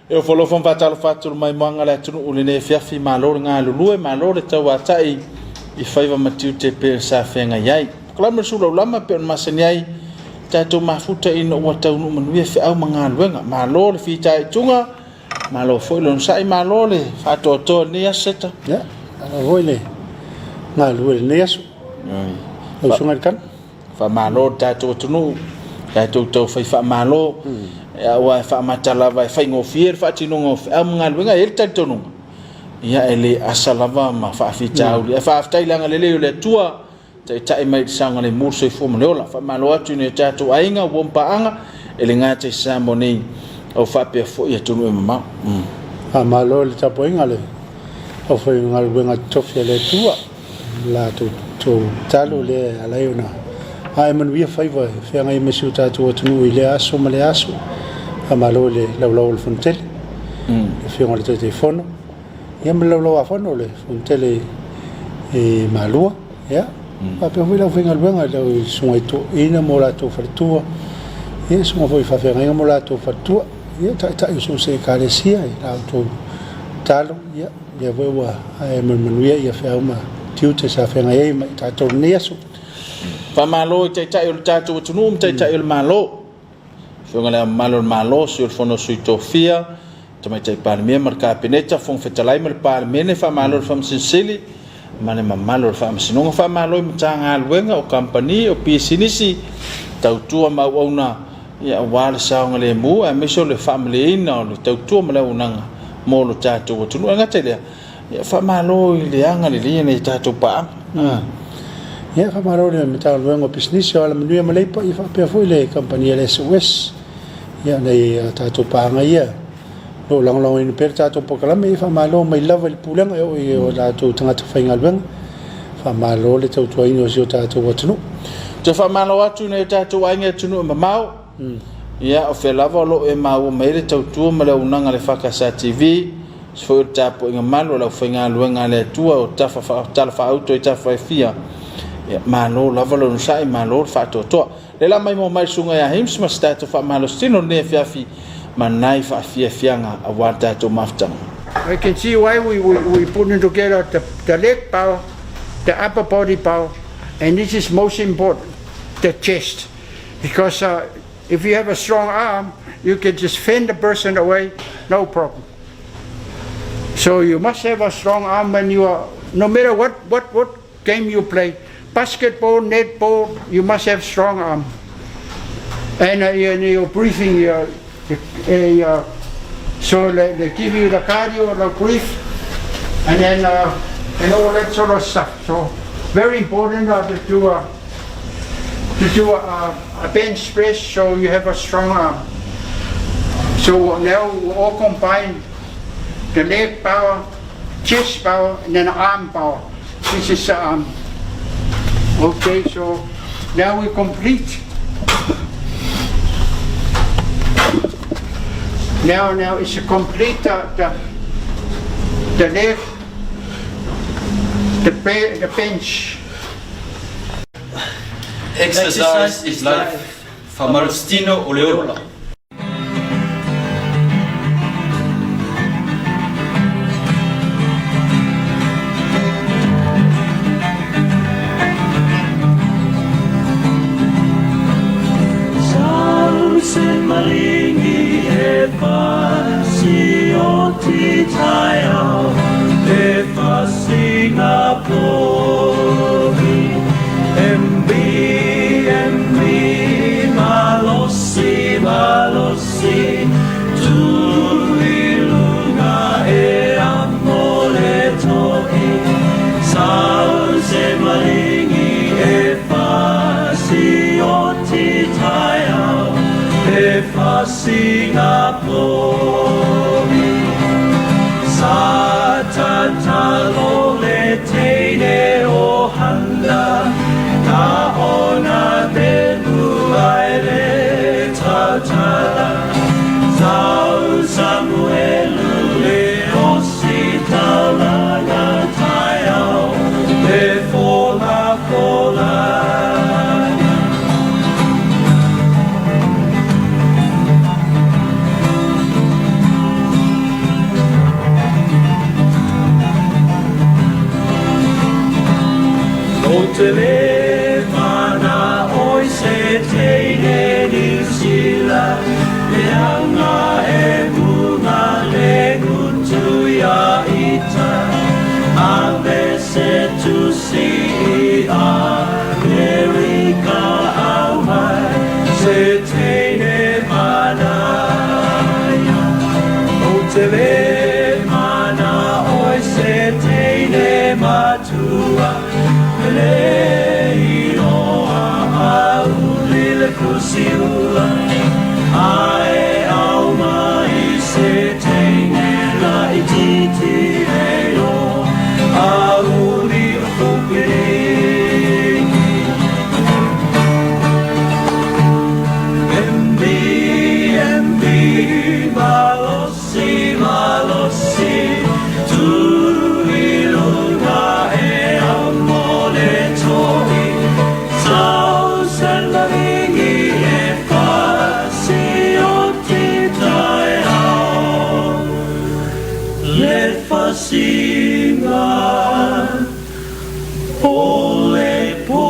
E ofo alofa ma faatalofa atu le maimoaga a le atunuu i lenei afiafi. Malo le galulue, malo le tauatai i faiva ma tiute pei sa feagai ai. Polokalame o le Sulaulama e pei ona masani ai, tatou mafuta ina ua taunuu manuia feau ma galuega. Malo le fitaituga, malo foi le onosai, malo le faatoatoa i lenei aso Seta. Ia, malo foi le galulue i lenei aso. Lau Susuga i le Tanu. Faamalo i le tatou atunuu, tatou taufai faamalo, aua e faamata lava e faigofie le faatinoga o feau ma galuega. E i ai le talitonuga, ia e le asa lava ma faafitauli, ae faafetai i le agalelei o le Atua, taitai mai i le saogalemu le soifua ma le ola. Faamalo atu i nai o tatou aiga ua paaga, e le gata i Samoa nei, o faapea foi atunuu e mamao. Faamalo i le tapuaiga a le aufaigaluega totofi a le Atua, la outou tatalo lea e ala ai ona ae manuia faiva e feagai ma si o tatou atunuu i lea aso ma lea aso. Faamalo i le laulau o le Fonotele, le Afioga i le Taitaifono, ia ma le laulau-a-fono o le Fonotele i Malua, ia faapea foi le aufaigaluega i lau susuga i toeaiina ma o latou faletua, ia susuga foi i faafeagaiga ma o latou faletua, ia taitai o so o se Ekalesia i la outou tatalo, ia lea foi ua ae manumanuia ia feau ma tiute sa feagai ai ma i tatou i lenei aso. Faamalo i Taitai o le tatou atunuu ma Taitai o le Malo, Afioga i Le Ao Mamalu o le Malo, Sui o le Fono a Sui Tofia, Tamaitai Palemia ma le Kapeneta, Fofoga Fetalai ma le Palemene, faamalo i le Faamasino Sili ma le mamalu o le Faamasinoga. Faamalo i Matagaluega, o Kamupani, o Pisinisi, tautua ma auauna aua le saogalemu aemaise o le faamalieina o le tautua ma le auaunaga mo lo tatou atunuu. E le gata i lea, ia faamalo i le agalelei o nai a tatou paaga. Ia, faamalo i le Matagaluega o Pisinisi o Alamanuia ma Leipa, ia faapea foi le kamupani a le SOS, ia nai a tatou paaga ia o lo o lagolagoina pea le tatou polokalame. Ia faamalo mai lava i le pulega e oo i o latou tagata faigaluega. Faamalo le tautuaina o si o tatou atunuu. Toe faamalo atu i nai o tatou aiga i atunuu e mamao. Ia, o fea lava o lo o e maua mai ai le tautua ma le auaunaga a le EFKS TV, aemaise foi o le tapuaiga malu a le aufaigaluega a le Atua o talafaauto i tafa e fia. Ia, malo lava le onosai, malo le faatoatoa. O lea o le a maimoa mai le susuga ia James ma se tatou faamalositino i lenei afiafi ma nai faafiafiaga aua le tatou mafutaga. I can see why we putting together the leg power, the upper body power, and this is most important, the chest. Because if you have a strong arm, you can just fend the person away, no problem. So you must have a strong arm when you are, no matter what game you play, basketball, netball, you must have strong arm. And your breathing, so they give you the cardio, the breathe, and then and all that sort of stuff. So very important to do a bench press, so you have a strong arm. So now we all combine the leg power, chest power, and then arm power. This is the arm. Okay, so now we complete. Now it's a complete the leg, the bench. Exercise is life. Faamalositino o le ola. O te le mana oi se teine Niu Sila E anga e bunga le gutu ia ita Ave se tusi i Amerika au mai Se teine manaia O te le mana oi se teine matua Le iloa au lile kusiua Ae au mai se teine la i titi e loa Au uri o kupiriki MB, MB, malosi, malosi, tuiluga e amole toi, Thousand ringi e fasi o te tai ao, le fasinga o le pō.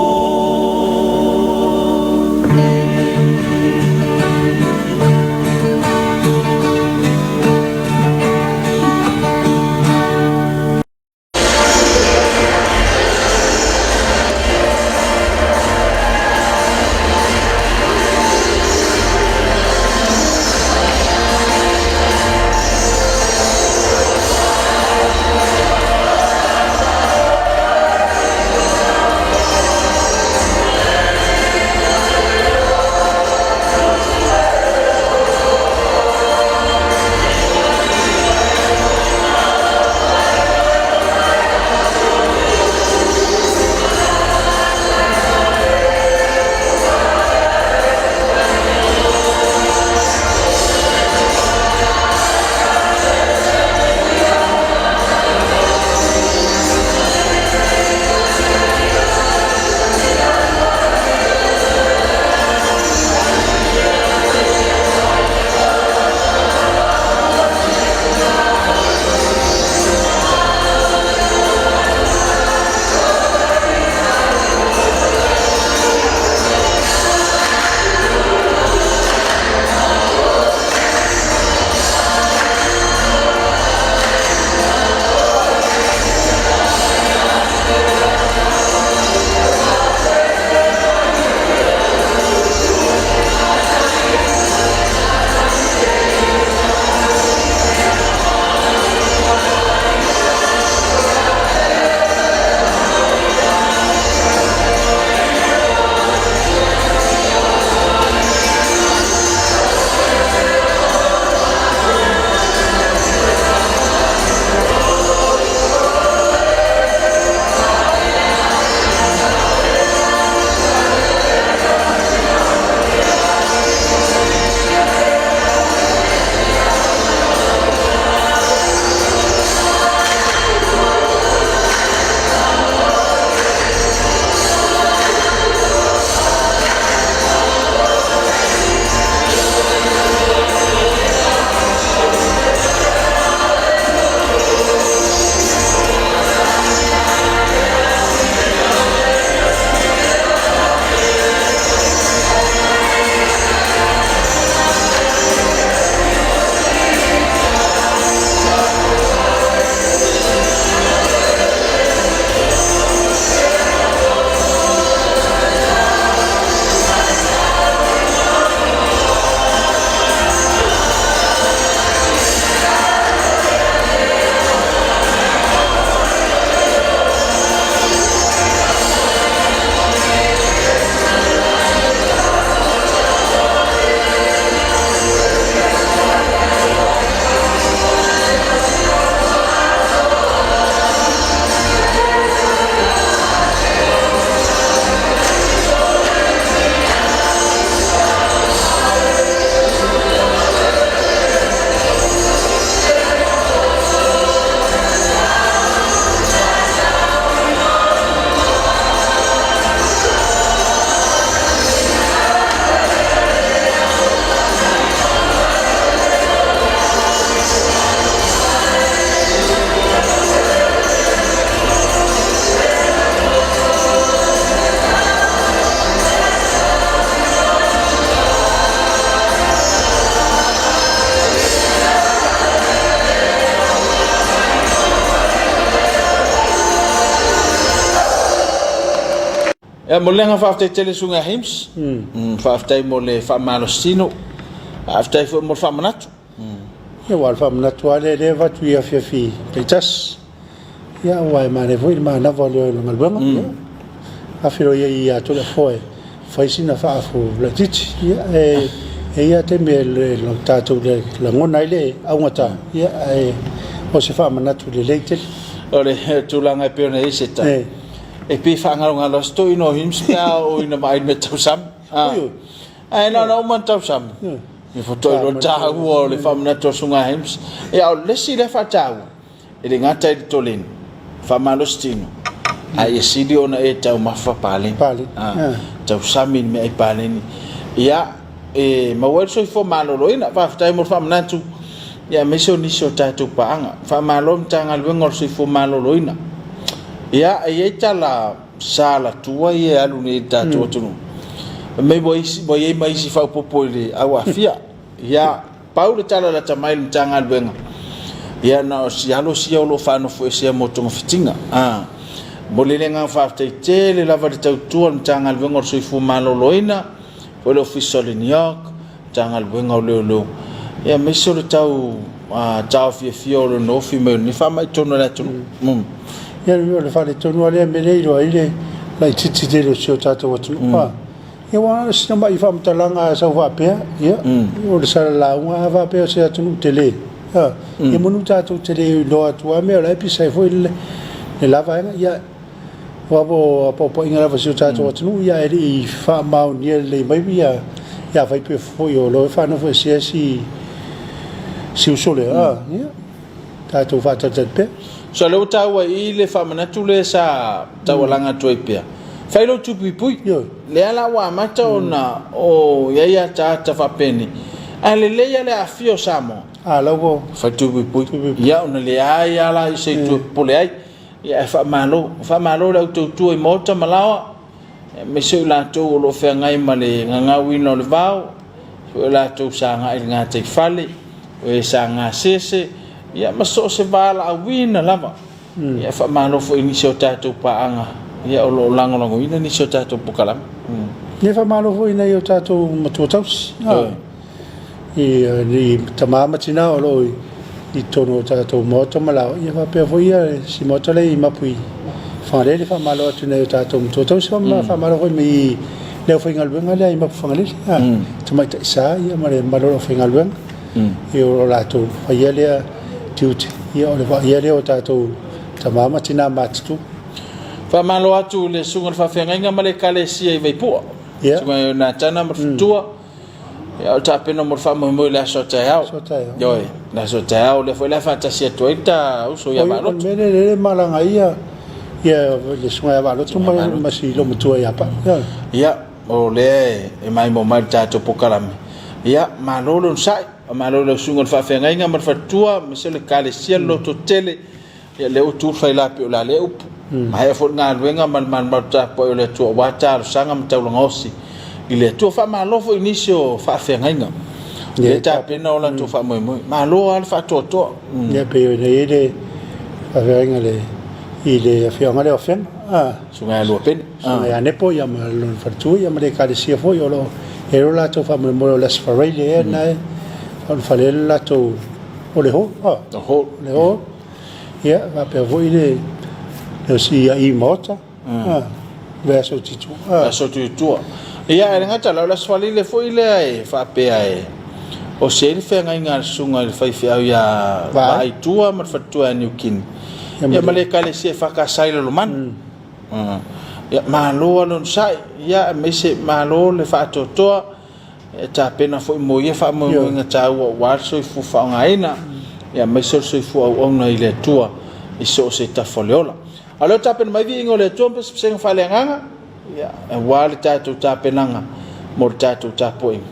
Ia, mo le agaga faafetai tele Susuga ia Hames. Faafetai mo le faamalositino. Faafetai foi mo le faamanatu. Ia, aua o le faamanatu lava lea o lea e avatu i afiafi taitasi. Ia, aua e manaia foi le manava o le galuega. Ia, afifio ai ia Toleafoa e fai sina faaafu laitiiti. Ia, e i ai lava taimi e tatou lagona ai le augata, ia, ae o se faamanatu lelei tele. O le tulaga e pei ona i ai se tala, e pei e faagalogalo lava si toeaina o Hims pe a oo ina vaai i le mea tausami. Ae na ona uma ona tausami, ia faatoa iloa le taua o le faamanatu a le Susuga ia Hims. Ia, o le isi lea faataua, E le gata i le toleni, faamalosi tino, a ia sili ona e taumafa paleni. Paleni. Ah, tausami i le meaai paleni. Ia, e maua ai le soifua maloloina. Faafetai mo le faamanatu, ia aemaise o nisi o tatou paaga. Faamalo i le Matagaluega o le Soifua Maloloina. Ia, e i ai tala sa alatua ia e alu nei i le tatou atunuu. Fai mai ua isi, ua i ai ma isi faaopoopo i le au aafia. Ia, pau le tala lata mai i le Matagaluega, ia na o si alo sia o lo o faanofoesea mo togafitiga. A momoli le agaga faafetai tele lava i le tautua a le Matagaluega o le Soifua Maloloina, foi le Ofisa o le NEOC, Matagaluega o Leoleo, ia aemaise o le tau taofiofia o le nofi mai o lenei faamai i totonu o le atunuu. Ia, o le faaletonu lava lea mea lea e iloa ai le laitiiti tele o si o tatou atunuu. Ia aua o si tamai faamatalaga a sau faapea, ia, o le salalauga a faapea o se atunuu tele, a, ia manu tatou te le iloa atu lava mea o la e pisa ai foi le la vaega. Ia, aua po o paopaiga lava o si o tatou atunuu, ia ae le i faamaonia lelei mai ia, ia afai pe foi o lo e faanofoesea si, si uso lea, a, ia, tatou faatalitali pea. So lea ua taua i i le faamanatu lea sa taualaga atu ai pea. Fai lou tupuipui. Lea la ua amata ona o i ai ataata faapenei. Ae lelei lava le aafia o Samoa. A la ua fai tupuipui. Ia ona leai lava la se itu e popole ai. Ia ae faamalo. Faamalo i le au tautua i maota ma laoa. aemaise o i latou o lo o feagai ma le gagauina o le vao, o i latou sa agai i le gataifale, o e sa gasese, ia ma so o se valaauina lava. Ia faamalo foi i nisi o tatou paaga ia o lo o lagolagoina nisi o tatou polokalame. Ia faamalo foi i nai o tatou matua tausi. I tama ma tina o lo o i totonu o tatou maota ma laoa, ia faapea foi ia si maota lea i Mapu i Fagalele, faamalo atu i nai o tatou matua tausi, faamalo foi i le aufaigaluega lea i Mapu Fagalele, tamaitai sa ia ma le mamalu o le aufaigaluega, ia o latou faia lea tiute, ia o le vaaia lea o tatou tama ma tina matutua. Faamalo atu i le Susuga i le Faafeagaiga ma le Ekalesia i Vaipua, Susuga ia Natana ma le Faletua. Ia, o le tapena mo le faamoemoe i le aso a taeao. Aso a taeao. Ioe, le aso a taeao, lea foi o le a faatasi atu ai le ta uso ia Vaaloto. O le mea lea e malaga ai ia, ia le susuga ia Vaaloto ma, ma si loomatua ia Pau. Ia. Ia, o lea e maimoa mai le tatou polokalame. Ia, malo le onosai, malo i lau susuga i le faafeagaiga ma le faletua, aemaise o le Ekalesia le lototele. Ia, lea ua tu le failapi o le a lea upu. Maea foi le galuega ma le malumalu tapuai o le Atua aua talosaga ma taulaga osi i le Atua. Faamalo foi i nisi o faafeagaiga lea e tapena o latou faamoemoe. Malo lava le faatoatoa. Ia, pei ona i ai le faafeagaiga le i le afioaga lea o Afega. Susuga ia Luapene. Susuga ia Nepo ia ma lona faletua ia ma le ekalesia foi o lo o i ai lo latou faamoemoe o le Aso Faraile ea lena e faaulufale ai le latou o le hall. O le hall. Ia, faapea foi le le osi i maota. Le aso Tuitua. Aso Tuitua. Ia, e le gata la, o le Aso Faraile foi lea e faapea e osi ai le feagaiga a le susuga i le faifeau ia Vaaitua ma le faletua ia Niukini. Ia ma le ekalesia EFKS i Lalomanu. Ia, malo lava le onosai, ia, aemaise malo le faatoatoa. E tapena foi mo ia faamoemoega taua aua le soifua faaaogaina, aemaise o le soifua auauna i le Atua i so o se tafa o le ola. A o lea ua tapena mai viiga o le Atua ma pesepesega faaleagaga, aua le tatou tapenaga mo le tatou tapuaiga.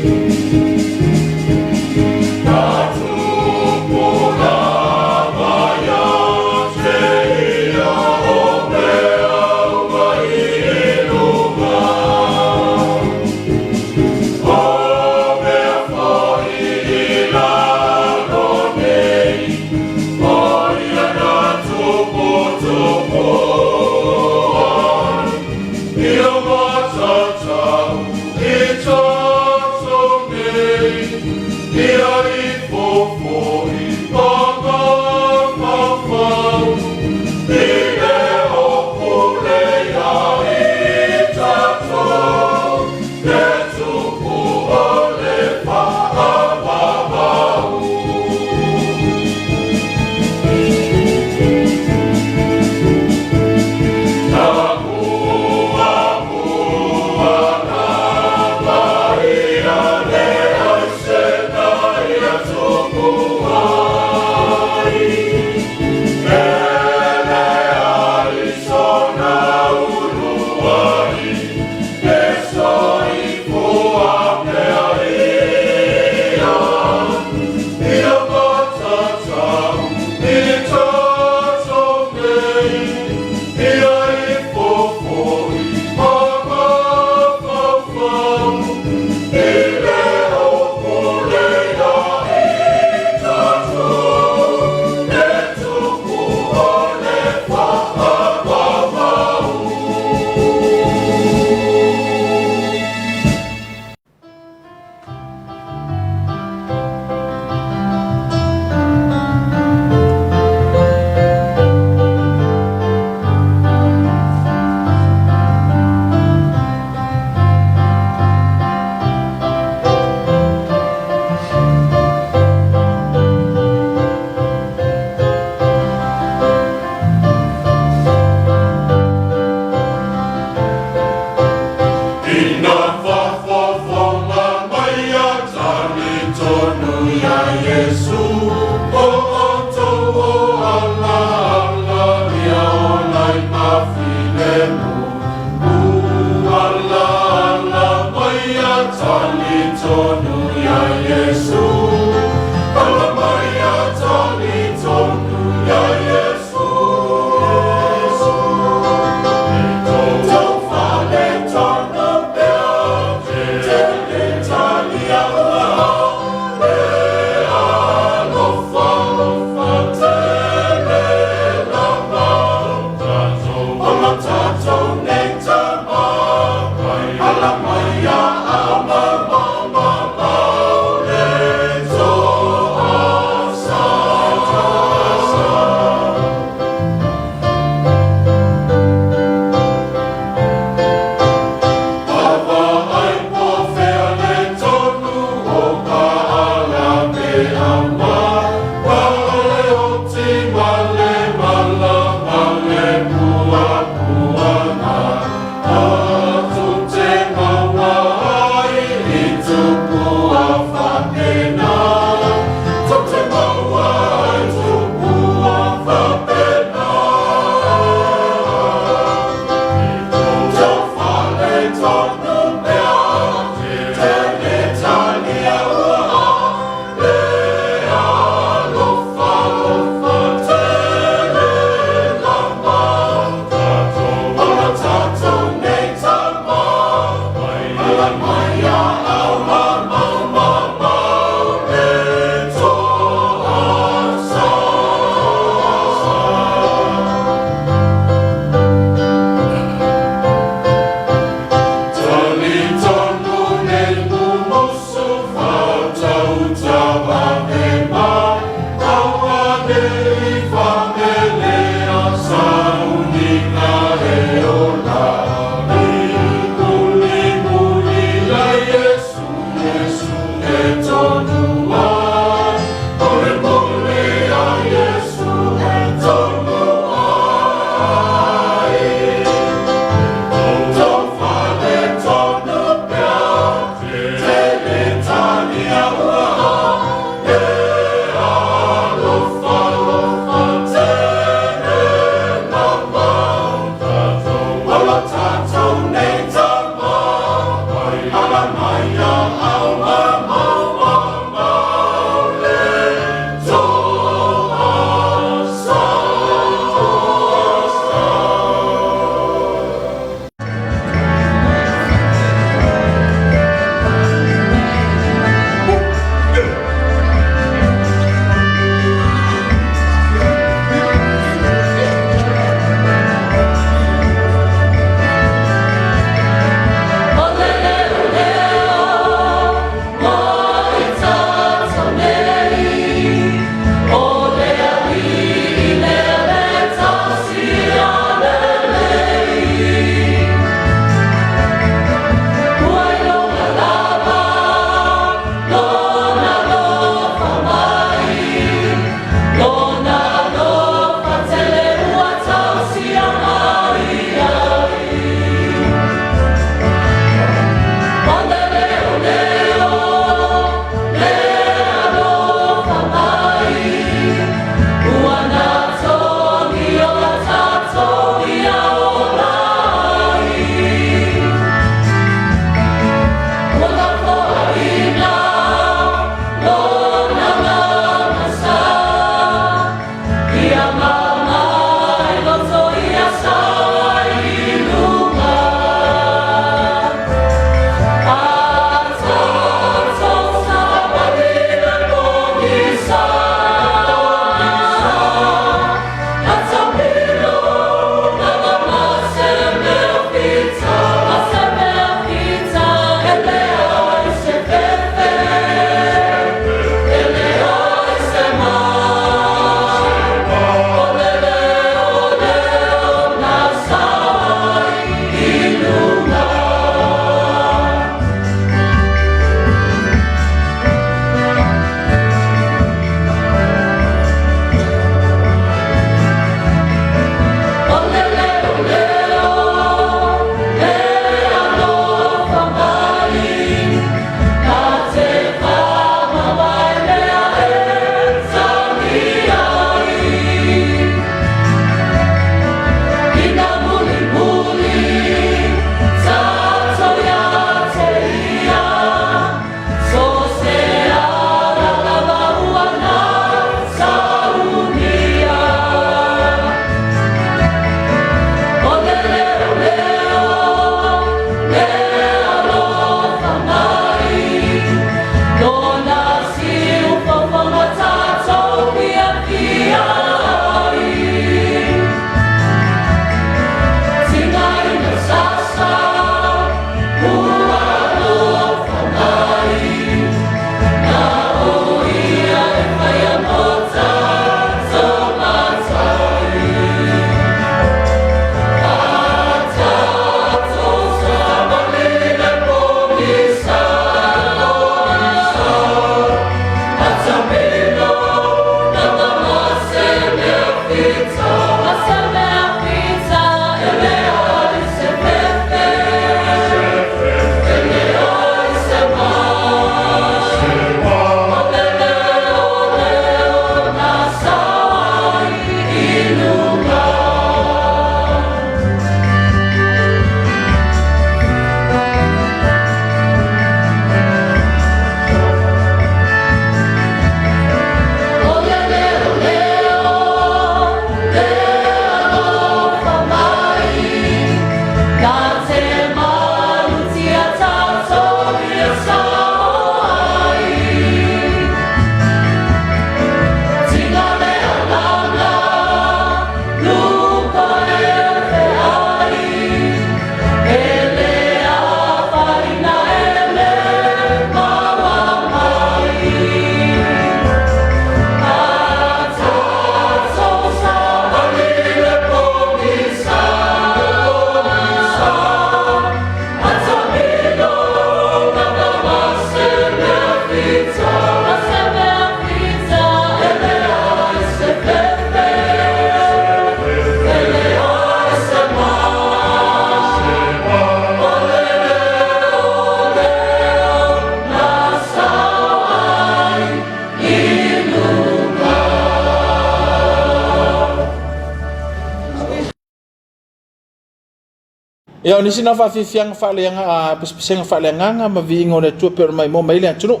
Ia, o nisi na o faafiafiaga faaleaga, pesepesega faaleagaga ma viiga o le Atua pei ona maimoa mai ai le atunuu.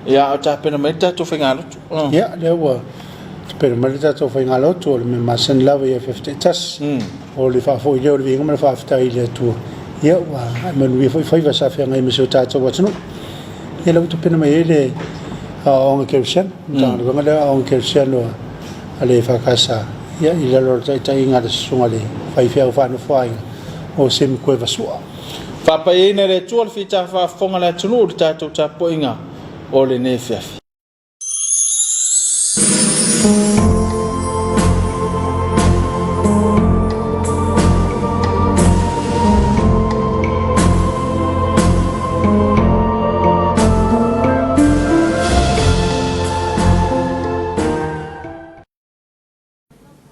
Ia, a o tapena mai le tatou faigalotu. Ia, lea ua tapena mai le tatou faigalotu, o le mea masani lava i afiafi taitasi. O le faafoi lea o le viiga ma le faafetai i le Atua. Ia, ua ae manuia foi faiva sa feagai ma si o tatou atunuu. Ia, lea ua tapena mai ai le aoaoga kerisiano, Matagaluega lea o aoaoga kerisiano a le EFKS, ia, i lalo o le taitaiga a le Susuga i le Faifeau Faanofoaiga o Semi Kuevasua. Faapaiaina e le Atua le fita faafofoga a le atunuu i le tatou tapuaiga o lenei afiafi.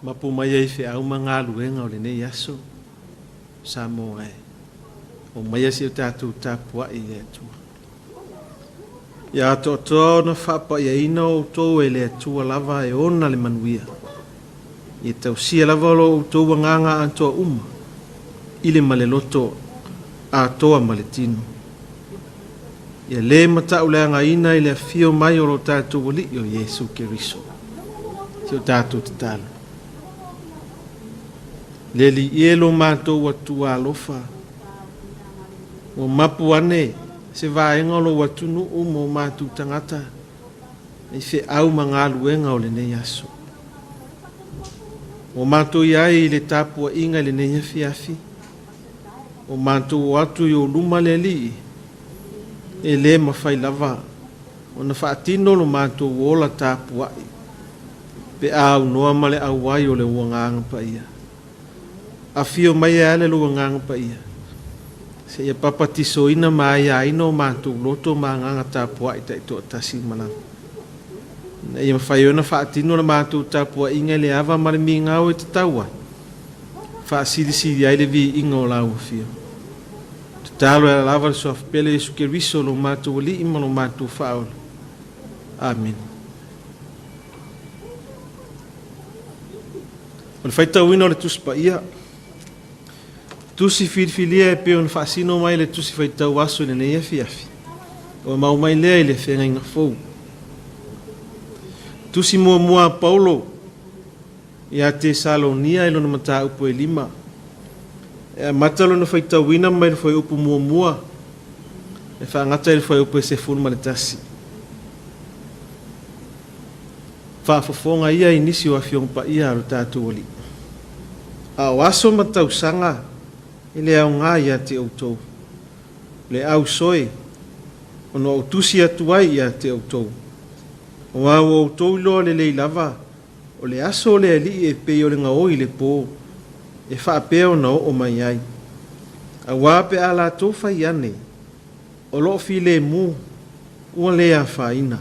Mapu mai ai feau ma galuega o lenei aso, Samoa e. Omaia si o tatou tapuai i le Atua. Ia atoatoa ona faapaiaina outou e le Atua lava e ona le manuia. Ia tausia lava lo outou agaga atoa uma, i le ma le loto atoa ma le tino. Ia le matauleagaina i le afio mai o lo tatou Alii o Iesu Keriso. Si o tatou tatalo. Le Alii e lo matou Atua alofa, ua mapu ane se vaega o lou atunuu mo matou tagata i feau ma galuega o lenei aso. Ua matou i ai i le tapuaiga i lenei afiafi, Ua matou o atu i ou luma le Alii, e le mafai lava ona faatino lo matou ola tapuai pe a aunoa ma le auai o le ou Agaga Paia. Afio mai e ale lou Agaga Paia, seia papatisoina ma aiaina o matou loto ma agaga tapuai taitoatasi uma lava, ina ia mafai ona faatino la matou tapuaiga i le ava ma le migao e tatau ai. Faasilisili ai le viiga o lau Afioga. Tatalo e ala lava le Suafa Pele Iesu Keriso lo matou Alii ma lo matou Faaola. Amene. O le faitauina o le Tusi Paia, Tusi filifilia e pei ona faasino mai le Tusi Faitau Aso i lenei afiafi, ua mau mai lea i le Feagaiga Fou. Tusi muamua a Paulo Ia Tesalonia i lona mataupu e lima. E amata lona faitauina mai le fuaiupu muamua e faagata i le fuaiupu e 11. Faafofoga ia i nisi o Afioga Paia a lo tatou Alii. A o aso ma tausaga e le aoga ia te outou, le ausoe ona ou tusi atu ai ia te outou, aua ua outou iloa lelei lava O le aso o le Alii e pei o le gaoi i le po, e faapea ona oo mai ai. Auā pe a latou fai ane, o lo o filemu, ua le afaina.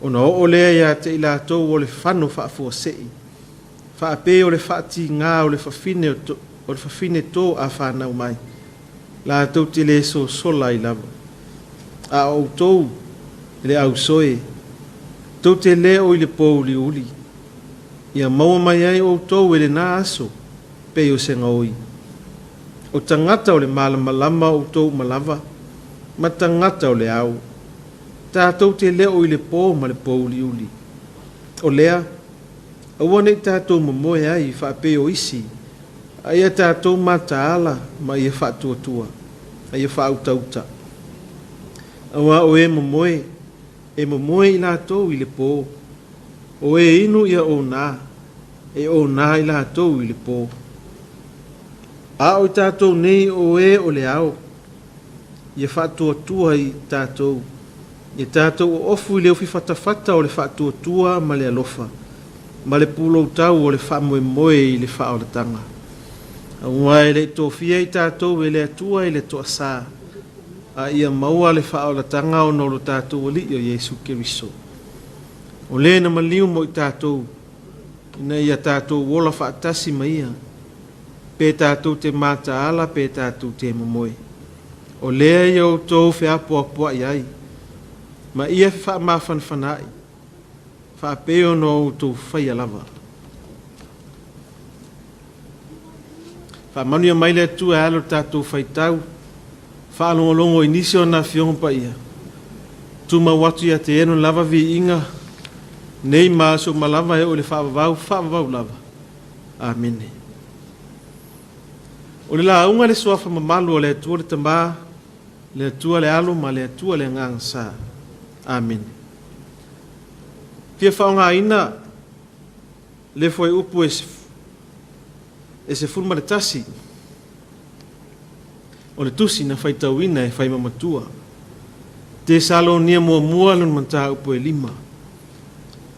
Ona oo lea ia te i latou o le fano faafuasei, faapei o le faatigā o le fafine o le fafine tō a fanau mai, latou te le sosola ai lava. A o outou, le ausoe, tou te le o i le pōuliuli, ia maua mai ai outou e lenā aso, pei o se gaoi. O tagata o le malamalama outou uma lava, ma tagata o le ao. Tatou te le o i le pō ma le pōuliuli. O lea, aua ne i tatou momoe ai faapei o isi, a ia tatou mataala ma ia faatuatua, a ia faautauta. Aua o e momoe, e momoe i latou i le pō, o e inu ia onā, e onā i latou i le pō. A o i tatou nei o e o le ao, ia faatuatua i tatou, ia tatou oofu i le ufi fatafata o le faatuatua ma le alofa, ma le puloutau o le faamoemoe i le faaolataga. Aua e le i tofia i tatou e le Atua i le toasā, a ia maua le faaolataga ona o lo tatou Alii o Iesu Keriso. O le na maliu mo i tatou, ina ia tatou ola faatasi ma Ia, pe tatou te mataala pe tatou te momoe. O lea ia outou feapoapoai ai, ma ia fefaamafanafanaai, faapei ona outou faia lava. Faamanuia mai le Atua e ala lo tatou faitau, faalogologo i nisi o Ana Afioga Paia. Tumau atu ia te Ia Lona lava viiga, nei ma aso uma lava e oo i le faavavau, faavavau lava. Amene. O le lauga i le Suafa mamalu o le Atua le Tama, le Atua le Alo ma le Atua le Agaga Sa. Amene. Fia faaaogaina le fuaiupu e 11 o le tusi na faitauina e Faimamatua. Tesalonia muamua lona mataupu e lima.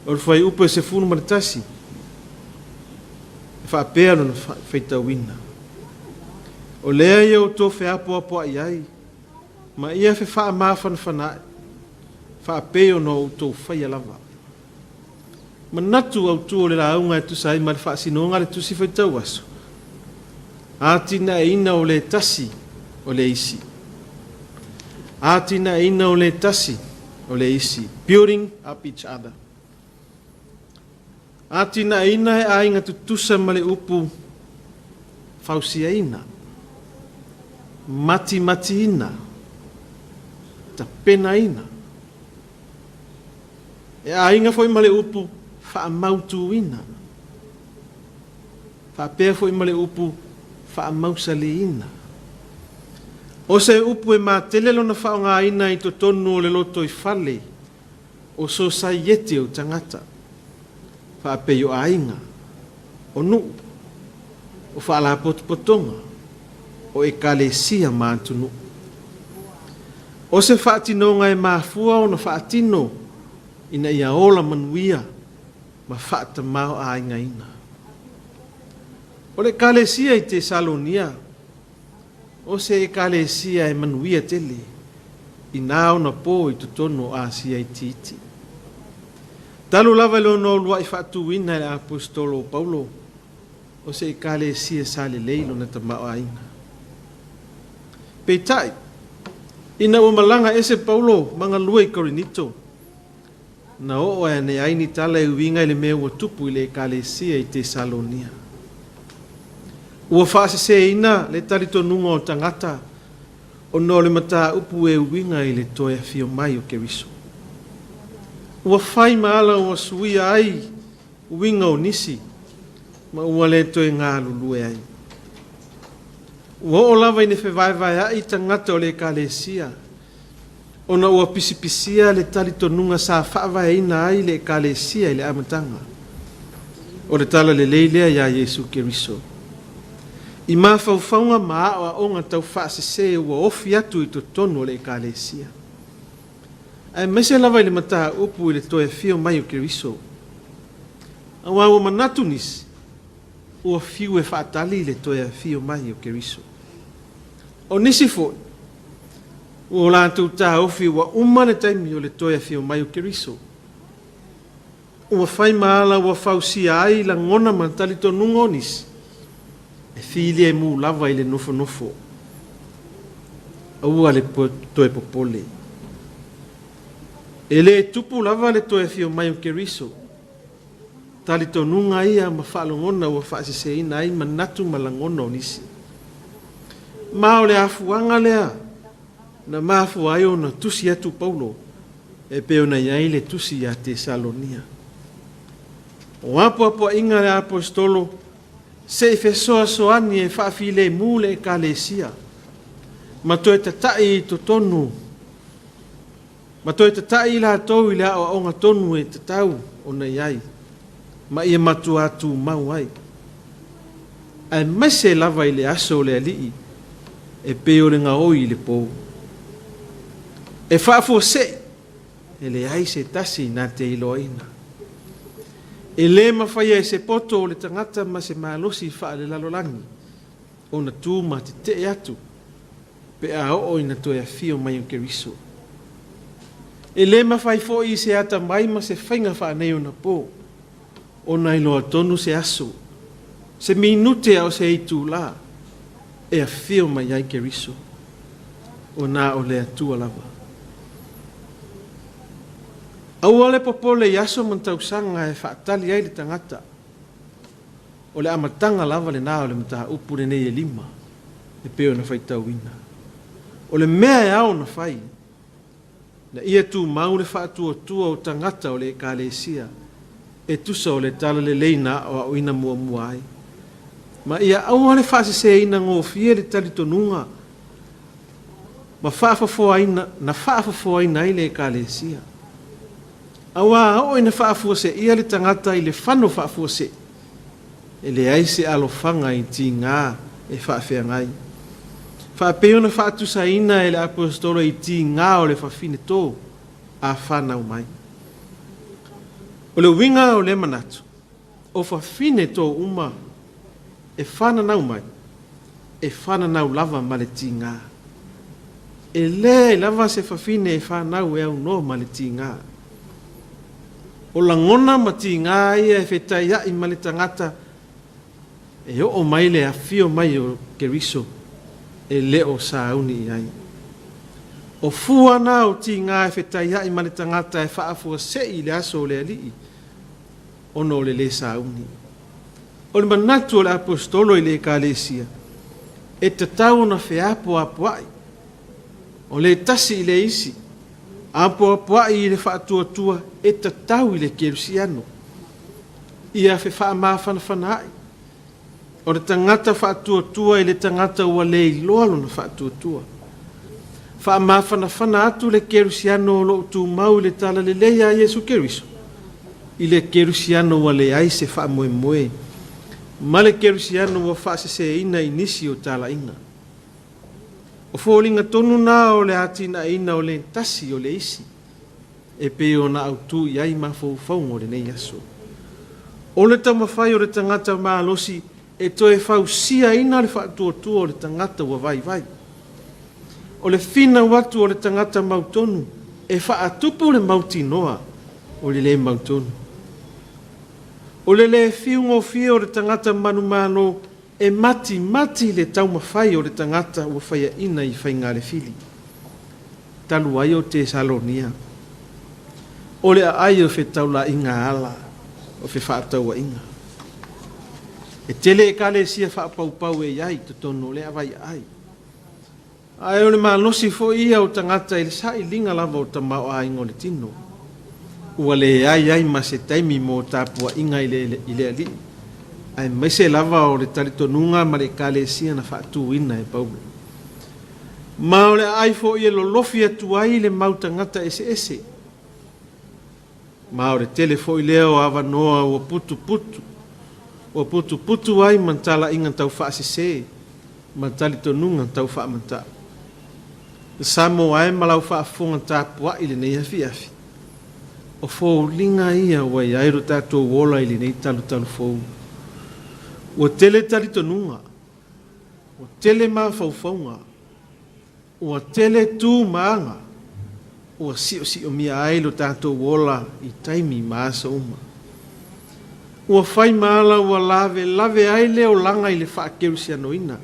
O le fuaiupu e 11 e faapea lona faitauina. O lea ia outou feapoapoai ai, ma ia fefaamafanafanaai, faapei ona outou faia lava. Manatu autu o le lauga e tusa ai ma le faasinoga a le Tusi Faitau Aso, Atinaeina o le tasi o le isi. Atinaeina o le tasi o le isi. Building up each other. Atinaeina e aiga tutusa ma le upu fausiaina, matimatiina, tapenaina. E aiga foi ma le upu faamautuina, faapea foi ma le upu faamausaliina. O se upu e matele lona faaaogaina i totonu o le lotoifale o sosaiete o tagata, faapei o aiga, o nuu, o faalapotopotoga, o ekalesia ma atunuu. O se faatinoga e mafua ona faatino ina ia ola manuia ma faatamaoaigaina. O le Ekalesia i Tesalonia, o se Ekalesia e manuia tele inā ona po i totonu o Asia itiiti. Talu lava i lona uluai faatuina e le Aposetolo o Paulo, o se Ekalesia sa lelei lona tamaoaiga. Peitai, ina ua malaga ese Paulo ma galue i Korinito, na oo ane ai ni tala e uiga i le mea ua tupu i le Ekalesia i Tesalonia. Ua faaseseina le talitonuga o tagata ona o le mataupu e uiga i le toe afio mai o Keriso. Ua fai ma ala ua suia ai uiga o nisi ma ua le toe galulue ai. Ua oo lava ina fevaevaeaʻi tagata o le Ekalesia ona ua pisipisia le talitonuga sa faavaeina ai le Ekalesia i le amataga. O le tala lelei lea iā Iesu Keriso. I mafaufauga ma aoaoga tau faasese ua ofi atu i totonu o le Ekalesia. Aemaise lava i le mataupu i le toe afio mai o Keriso. Aua ua manatu nisi, ua fiu e faatali le toe afio mai o Keriso. O nisi foi, ua o latou taofi ua uma le taimi o le toe afio mai o Keriso. Ua fai ma ala ua fausia ai lagona ma talitonuga o nisi, e filemu lava i le nofonofo. Aua le toe popole. E le tupu lava le toe afio mai o Keriso. Talitonuga ia ma faalogona ua faaseseina ai manatu ma lagona o nisi. Ma o le afuaga lea na mafua ai ona tusi atu Paulo e pei ona i ai le tusi iā Tesalonia. O apoapoaiga a le Aposetolo se i fesoasoani e faafilemu le Ekalesia ma toe tata'i i totonu ma toe tata'i i latou i le aoaoga tonu e tatau ona i ai ma ia matuā tumau ai, aemaise lava i le aso o le Alii e pei o le gaoi i le pou. E faafuasei, e leai se tasi na te iloaina. E lē mafaia e se poto o le tagata ma se malosi faalelalolagi ona tu ma tetee atu pe a oo ina toe afio mai o Keriso. E lē mafai foi i se atamai ma se faiga faaneionapo ona iloa tonu se aso, se minute a o se itulā e afio mai ai Keriso, ona o le Atua lava. Aua le popole i aso ma tausaga e faatali ai le tagata. O le amataga lava lena o le mataupu lenei e lima e pei ona faitauina. O le mea e ao ona fai, na ia tumau le faatuatua o tagata o le Ekalesia e tusa o le talalelei na aoaoina muamua ai, ma ia aua le faaseseina gofie le talitonuga ma faafofoaina, na faafofoaina ai le Ekalesia. Aua a oo ina faafuaseia le tagata i le fano faafuasei, e leai se alofaga i tiga e faafeagai. Faapei ona faatusaina e le Aposetolo i tiga o le fafine to a fanau mai. O le uiga o lea manatu, o fafine to uma e fananau mai, e fananau lava ma le tiga. E leai lava se fafine e fanau e aunoa ma le tiga. O lagona ma tiga ia e fetaiaʻi ma le tagata e oo mai le afio mai o Keriso e le o sauni i ai. O fua na o tiga e fetaiaʻi ma le tagata e faafuaseʻi i le aso o le Alii ona o le lē sauni. O le manatu o le Aposetolo i le Ekalesia, e tatau ona feapoapoaʻi, o le tasi i le isi, apoapoaʻi i le faatuatua e tatau i le kerisiano, ia fefaamafanafana aʻi. O le tagata faatuatua i le tagata ua le iloa lona faatuatua. Faamafanafana atu le kerisiano o lo o tumau i le talalelei a Iesu Keriso i le kerisiano ua leai se faamoemoe ma le kerisiano ua faaseseina i nisi o talaiga. O foliga tonu na o le atinaeina o le tasi o le isi e pei ona autū i ai mafaufauga o lenei aso. O le taumafai o le tagata malosi e toe fausiaina le faatuatua o le tagata ua vaivai. O le finau atu o le tagata mautonu e faatupu le mautinoa o le lē mautonu. O le lē fiugofie o le tagata manumalo E matimati le taumafai o le tagata ua faiaina i faigalefili, talu ai o Tesalonia, o le aai o fetaulaiga ala o fefaatauaiga. E tele ekalesia faapaupau e i ai i totonu o lea vaiaai. Ae o le malosi foi ia o tagata i le sailiga lava o tamaoaiga o le tino. Ua leai ai ma se taimi mo tapuaiga i le, i le Alii, aemaise lava o le talitonuga ma le Ekalesia na faatuina e Paulo. Ma o le aai foi e lolofi atu ai le mau tagata eseese. Ma o le tele foi lea o avanoa ua putuputu, ua putuputu ai ma talaiga tau faasese ma talitonuga tau faamatau. Samoa e ma lau faafofoga tapuai lenei afiafi, o foliga ia ua i ai lo tatou ola i lenei talutalu fou. Ua tele talitonuga, ua tele mafaufauga, Ua tele tu ma aga ua siosiomia ai lo tatou ola i taimi ma aso uma. Ua fai ma ala ua lavelave ai le olaga i le faakerisianoina,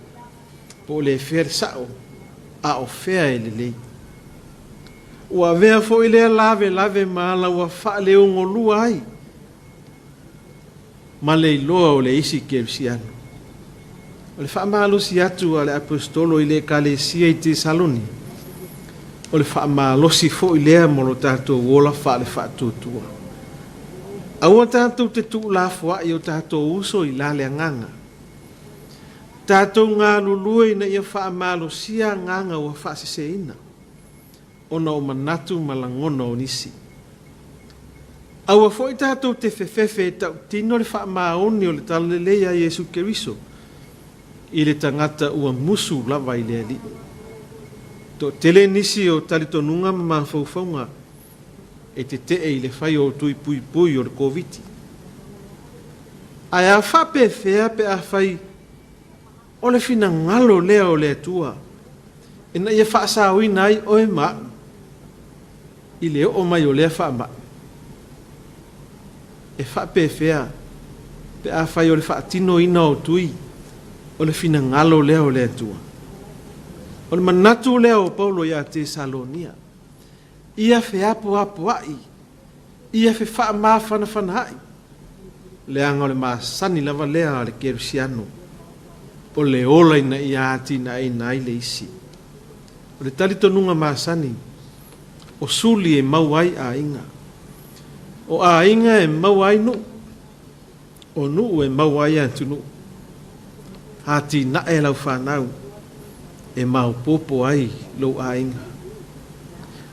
po o le fea le sao, a o fea e lelei. Ua avea foi lea lavelave ma ala ua faaleogolua ai ma le iloa o le isi kerisiano. O le faamalosi atu a le Aposetolo i le Ekalesia i Tesalonia, o le faamalosi foi lea mo lo tatou ola faale-faatuatua. Aua tatou te tuulafoai o tatou uso i la le agaga. Tatou galulue ina ia faamalosia agaga ua faaseseina. ona o manatu ma lagona o nisi. Aua foi tatou te fefefe e tautino le faamaoni o le Talalelei a Iesu Keriso i le tagata ua musu lava i le Alii. Toatele nisi o talitonuga ma mafaufauga e tetee i le fai o tui puipui o le Koviti. Ae a faapefea pe afai O le finagalo lea o le Atua ina ia faasaoina ai oe ma aʻu i le oo mai o lea faamai. E faapefea pe afai o le faatinoina o tui o le finagalo lea o le Atua? O le manatu lea o Paulo iā Tesalonia, ia feapoapoaʻi, ia fefaamafanafanaʻi. Leaga o le masani lava lea a le kerisiano, o le ola ina ia atinaeina ai le isi. O le talitonuga masani, o suli e maua ai aiga. O aiga e maua ai nuu. O nuu e maua ai atunuu. Atinae lau fanau e maopoopo ai lou aiga.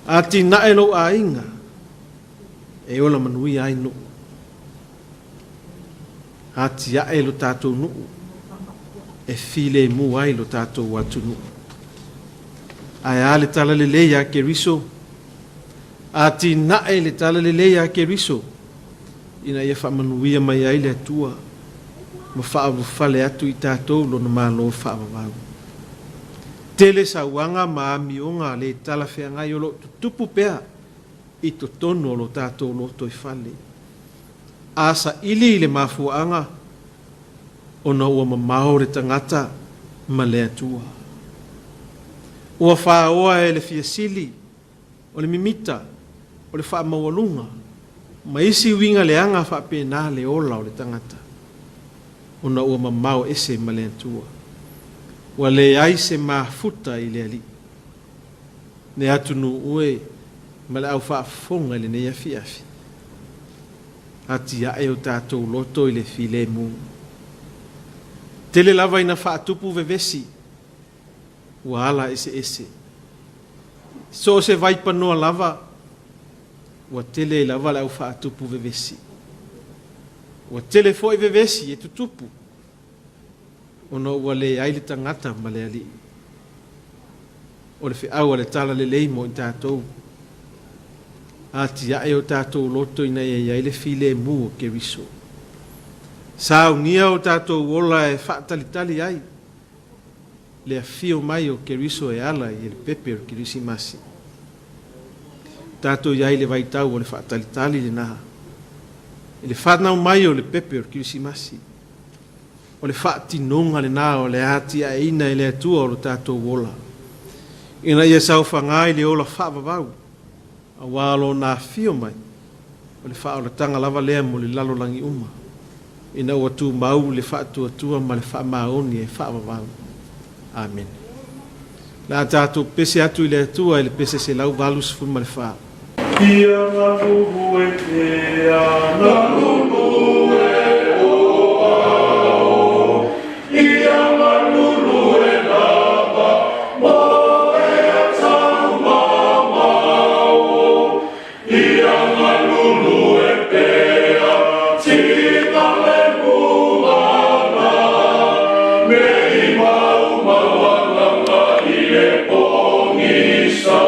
Atinae lou aiga e ola manuia ai nuu. Atiae lo tatou nuu e filemu ai lo tatou atunuu. Ae a le talalelei a Keriso? Atinae le talalelei a Keriso ina ia faamanuia mai ai le Atua ma faaulufale atu i tatou Lona Malo faavavau. Tele sauaga ma amioga le talafeagai o lo o tutupu pea i totonu o lo tatou lotoifale. A saili i le mafuaaga ona ua mamao le tagata ma le Atua. Ua faoa e le fia sili o le mimita, o le faamaualuga, ma isi uiga leaga faapena le ola o le tagata, ona ua mamao ese ma le Atua. Ua leai se mafuta i le Alii. Le atunuu e ma le au faafofoga i lenei afiafi. Atiae o tatou loto i le filemu. Tele lava ina faatupu vevesi, ua ala eseese. So o se vaipanoa lava, ua tele ai lava le au faatupu vevesi. Ua tele foi vevesi e tutupu ona ua leai le tagata ma le Alii. O le feau a le Talalelei mo i tatou. Atiae o tatou loto ina ia i ai le filemu o Keriso. Saunia o tatou ola e faatalitali ai le afio mai o Keriso e ala i le pepe o le Kerisimasi. Tatou i ai i le vaitau o le faatalitali lena i le fanau mai o le pepe o le Kerisimasi. O le faatinoga lena o le atiaeina e le Atua o lo tatou ola, ina ia saofaga i le ola faavavau, aua Lona afio mai, o le faaolataga lava lea mo le lalolagi uma, ina ua tumau le faatuatua ma le faamaoni e faavavau. Amene. O le a tatou pese atu i le Atua i le pese 184. Ia galulue pea, galulue o ao, ia galulue lava mo ea taumamao. Ia galulue pea, tina le mugala, me i maumau alanga i le pogisa.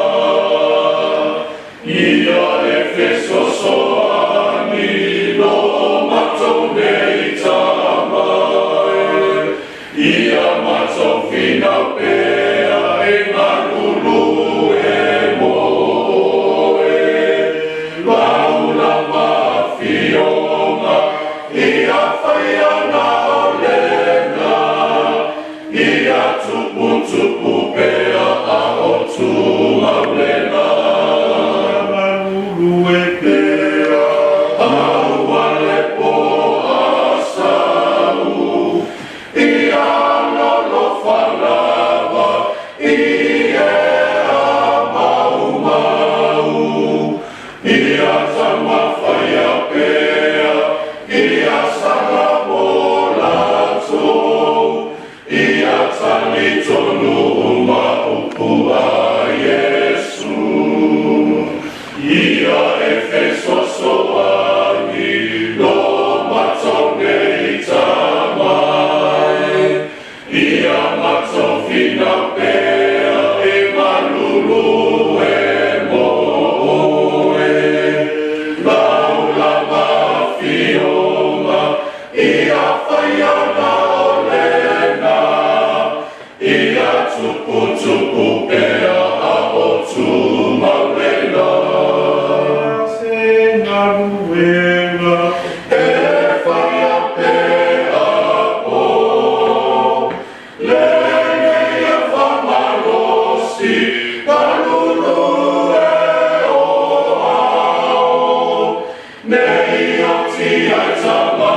Ia e fesoasoani lo matou nei tama e, ia matou finau pea e galulue mo oe. Lau lava afioga ia faia na o lena, ia tuputupu pea a o tumau lena. Galulue pea, aua le po asau, ia lolofa lava i ea maumau. Ia taumafaia pea, ia saga mo latou, ia talitonu uma upu a Iesu. Ia e fesoasoani lo matou nei tama e, ia matou finau pea e galulue mo oe. Lau lava afioga ia faia na o lena, ia tuputupu pea a o tumau lena. Se galuega e faia pea po, lenei e faamalosi, galulue o ao, nei oti ai tama.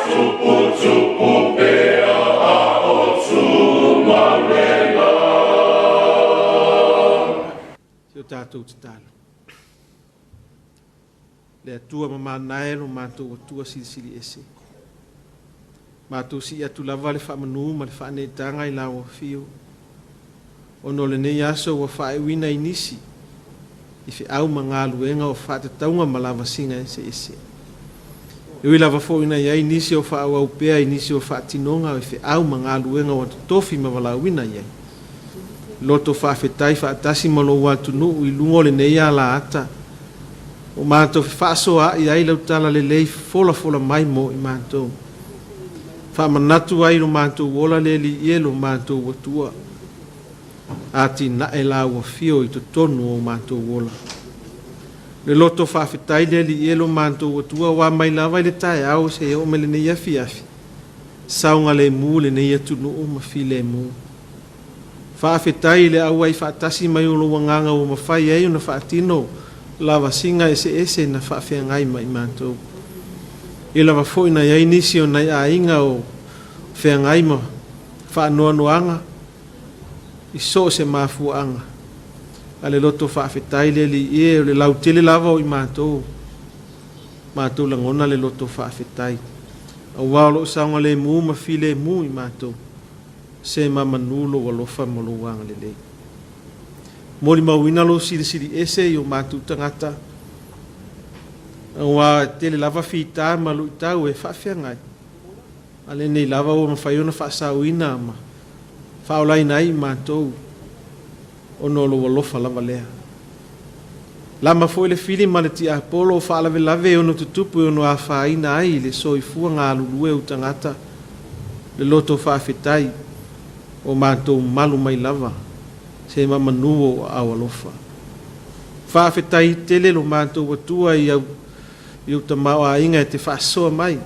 tuputupu pea a o tumau le la. Si o tatou tatalo. Le Atua mamana e lo matou Atua Silisili Ese. Matou sii atu lava le faamanu ma le faaneetaga i Lau Afio, ona o lenei aso ua faaiuina i nisi i feau ma galuega o faatatauga ma lavasiga eseese. E ui lava foi ina i ai nisi o faaauau pea i nisi o faatinoga i feau ma galuega ua totofi ma valaauina i ai. Loto faafetai faatasi ma lou atunuu i luga o lenei alaata ua matou fefaasoaai ai lau talalelei folafola mai mo i matou. Faamanatu ai lo matou ola le Alii e lo matou Atua. Atinae la ua fio i totonu o matou ola. Le loto faafetai le Alii e lo matou Atua ua mai lava i le taeao seia oo mai lenei afiafi. Saogalemu lenei atunuu ma filemu. Faafetai i le auai faatasi mai o lou agaga ua mafai ai ona faatino lavasiga eseese na faafeagai ma i matou. E lava foi na i ai nisi o nai aiga o feagai ma faanoanoaga i so o se mafuaaga. A le loto faafetai le Alii e, o le lautele lava o i matou, matou lagona le loto faafetai, aua o lo o saogalemu ma filemu i matou. Se ma manu lou alofa ma lou agalelei. Molimauina lou silisili ese i o matou tagata, aua e tele lava fita ma luitau e faafeagai, a lenei lava ua mafai ona faasaoina ma faaolaina ai i matou ona o lou alofa lava lea. Lama foi le fili ma le tiapolo o faalavelave e ono tutupu e ono afaina ai le soifua galulue o tagata, le loto faafetai o matou malu mai lava se ma manu o aao alofa. Faafetai tele lo matou Atua i au i ou tamaoaiga e te faasoa mai,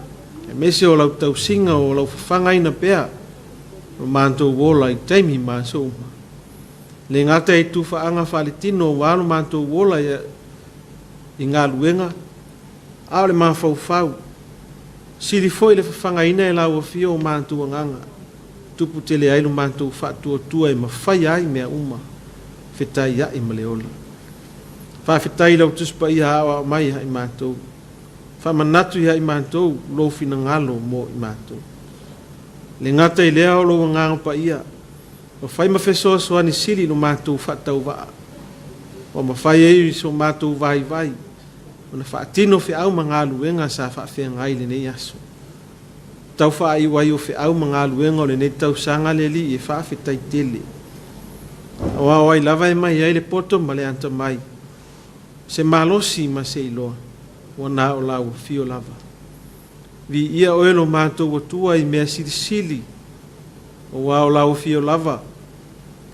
aemaise o lau tausiga o lau fafagaina pea lo matou ola i taimi ma aso uma. Le gata i tufaaga faaletino aua lo matou ola i galuega, a o le mafaufau, sili foi le fafagaina e lau Afio o matou agaga, tupu tele ai lo matou faatuatua e mafaia ai mea uma, fetaiai ma le ola. Faafetai i lau Tusi Paia aoao mai ia i matou. Faamanatu ia i matou lou finagalo mo i matou. Le gata i lea o lou Agaga Paia, Ua fai ma fesoasoani sili i lo matou faatauvaa. Ua mafai ai so matou vaivai ona faatino feau ma galuega sa faafeagai i lenei aso. Tau faaiu ai o feau ma galuega o lenei tausaga le Alii e faafetai tele. Aua o ai lava e mai ai le poto ma le atamai, se malosi ma se iloa, ua na o lau afio lava. Viia oe lo matou Atua i mea silisili, aua o lau afio lava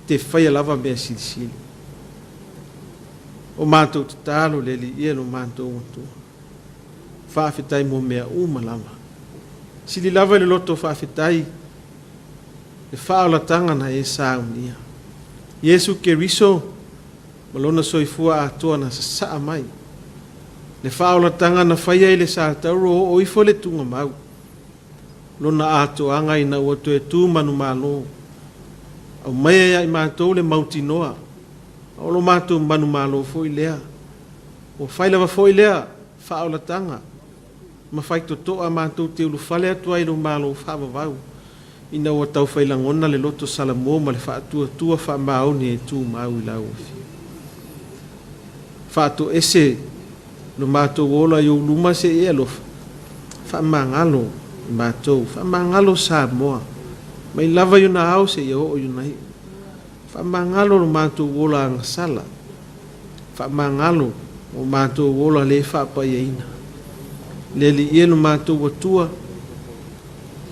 te faia lava mea silisili. O matou tatalo le Alii e lo matou Atua. Faafetai mo mea uma lava. Sili lava i le loto faafetai le faaolataga na e saunia. Iesu Keriso ma lona soifua atoa na sasaa mai. Le faaolataga na faia i le satauro oo ifo le tugamau, lona atoaga ina ua toe tu manumalo. Aumaia ia i matou le mautinoa, a o lo matou manumalo foi lea. Ua fai lava foi lea faaolataga ma faitotoa matou te ulufale atu ai i lo Malo faavavau, ina ua taufai lagona le loto salamo ma le faatuatua faamaoni e tumau i lau Afioga. Faatoese lo matou ola i ou luma se i e alofa, faamagalo i matou, faamagalo Samoa, mai lava i ona ao seia oo i ona iu. Faamagalo lo matou ola agasala, faamagalo o matou ola le faapaiaina. Le Alii e lo matou Atua,